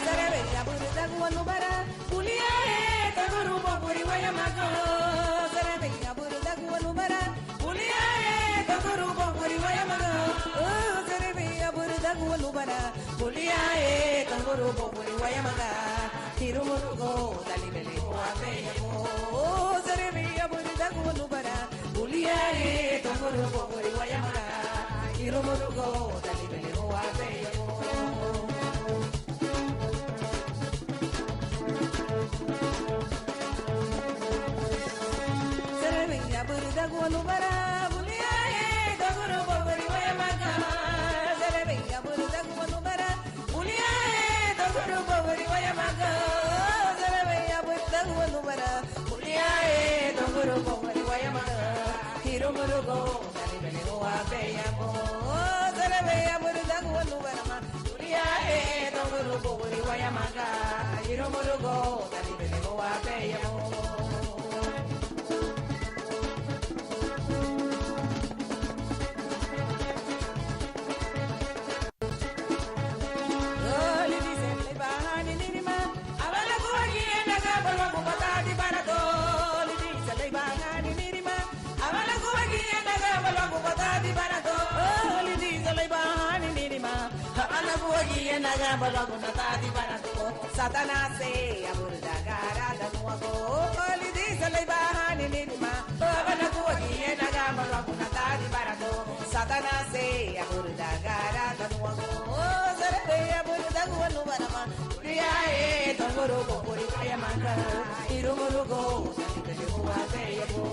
Serebeya bürüdaguanu bara, buliae tunguru boguri wayamagü. Serebeya bürüdaguanu bara, buliae tunguru boguri wayamagü. Serebeya bürüdaguanu bara, buliae tunguru boguri wayamagü. Hirumurugo dali bele howa beyago. Serebeya bürüdaguanu bara, buliae tunguru boguri wayamagü. Hirumurugo dali bele howa beyago. Serebeya bürüdaguanu bara, buliae tunguru boguri wayamagü. Serebeya bürüdaguanu bara, buliae tunguru boguri wayamagü. Serebeya bürüdaguanu bara, buliae tunguru boguri wayamagü. Hirumurugo dali bele howa beyago. Serebeya bürüdaguanu bara ma, buliae tunguru boguri wayamagü. Hirumurugo dali bele howa beyago. Lidise leiba hani nirima, abalaguagiñe nagaba luagu batadi barado. Lidise leiba hani nirima, abalaguagiñe nagaba luagu batadi barado. Lidise leiba hani nirima, abalaguagiñe nagaba luagu natadi barado. Satanase abürüdaga arada nuagu. Lidise leiba hani nirima, abalaguagiñe nagaba luagu natadi barado. Satanase abürüdaga arada nuagu. Serebeya bürüdaguanu bara ma, buliae tunguru boguri wayamagü. Hirumurugo dali bele howa beyago.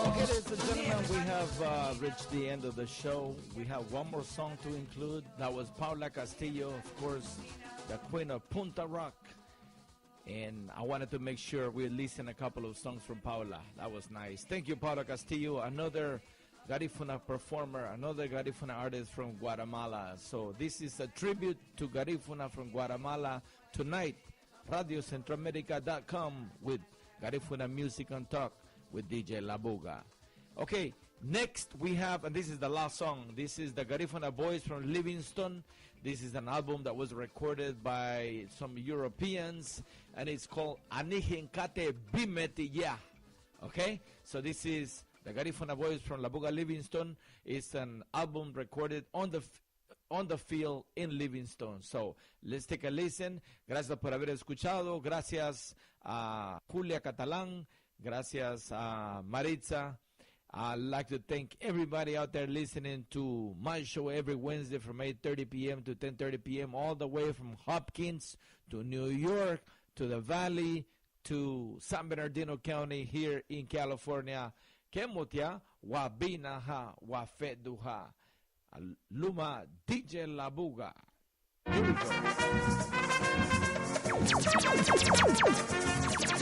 Okay, ladies and gentlemen, we have uh, reached the end of the show. We have one more song to include. That was Paula Castillo, of course, the queen of Punta Rock. And I wanted to make sure we listen a couple of songs from Paula. That was nice. Thank you, Paula Castillo, another Garifuna performer, another Garifuna artist from Guatemala. So this is a tribute to Garifuna from Guatemala tonight. Radio Centroamerica dot com with Garifuna Music and Talk with D J Labuga. Okay, next we have, and this is the last song. This is the Garifuna Boys from Livingston. This is an album that was recorded by some Europeans, and it's called Anihein Katei Bimeti Ya. Okay, so this is the Garifuna Boys from Labuga Livingston. It's an album recorded on the f- on the field in Livingstone. So let's take a listen. Gracias por haber escuchado. Gracias a Julia Catalán. Gracias a Maritza. I'd like to thank everybody out there listening to my show every Wednesday from eight thirty p m to ten thirty p m, all the way from Hopkins to New York to the Valley to San Bernardino County here in California. Kemutia, wabinaha, wafeduha. Luma D J Labuga. Here we go.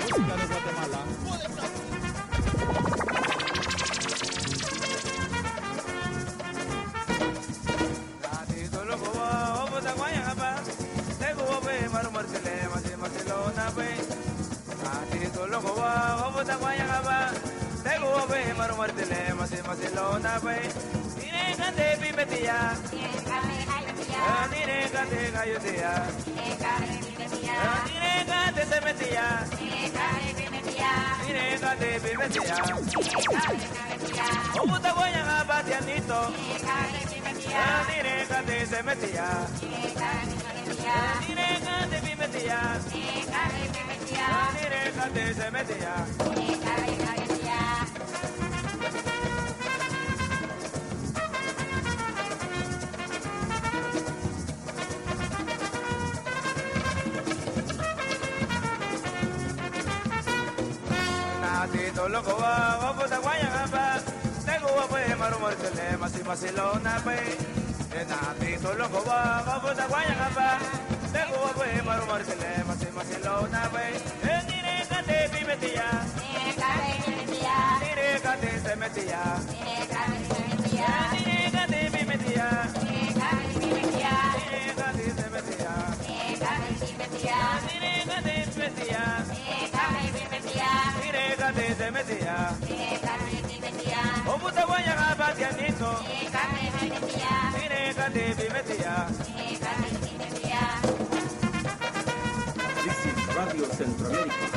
Música de Guatemala. Nirengate bimetia, nirengate gayutia, nirengate semetia, nirengate bimetia, obutaguaña abatia nito, nirengate semetia, nirengate bimetia, nirengate semetia. Nati tolokowa, wabutaguaña aba, teguwa bue marumartele, masi masi lona bue. Nati tolokowa, wabutaguaña aba, teguwa bue marumartele, masi masi lona bue. Nirengate bimetia, nirengate semetia, nirengate bimetia, nirengate semetia, nirengate bimetia, nirengate semetia. Obutaguaña abatia nito, nirengate bimetia. This is Radio Centroamérica.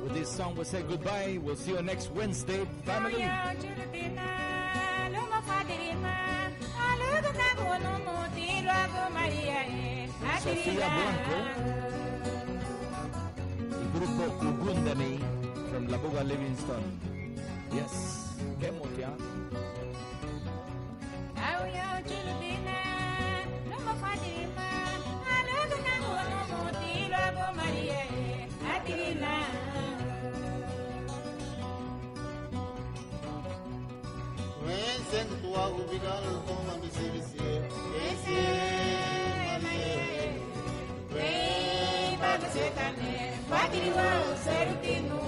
With this song, we say goodbye. We'll see you next Wednesday, family. Sofía Blanco y grupo Ugundani from Labuga Livingston. Yes, qué emoción. Tane, fátiri wau, seruti nu.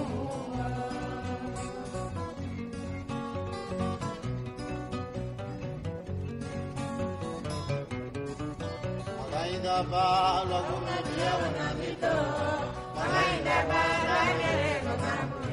Magaidaba luagu me biawana nito, magaidaba luagu me biawana nito.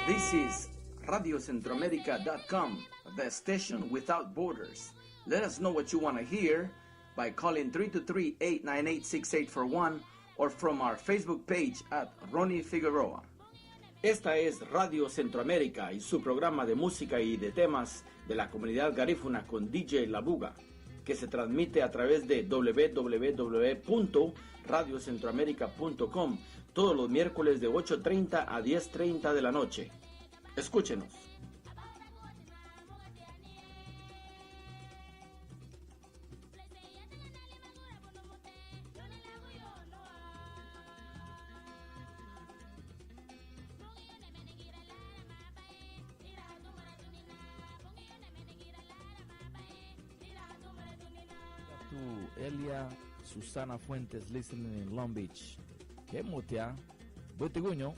This is radio centroamerica dot com, the station without borders. Let us know what you want to hear by calling three two three, eight nine eight, six eight four one or from our Facebook page at Ronnie Figueroa. Esta es Radio Centroamérica y su programa de música y de temas de la comunidad garífuna con D J La Buga, que se transmite a través de w w w punto radio centroamerica punto com todos los miércoles de ocho treinta a diez treinta de la noche. Escúchenos. To Elia Susana Fuentes, listening in Long Beach. Keimoun tia, buiti guñoun.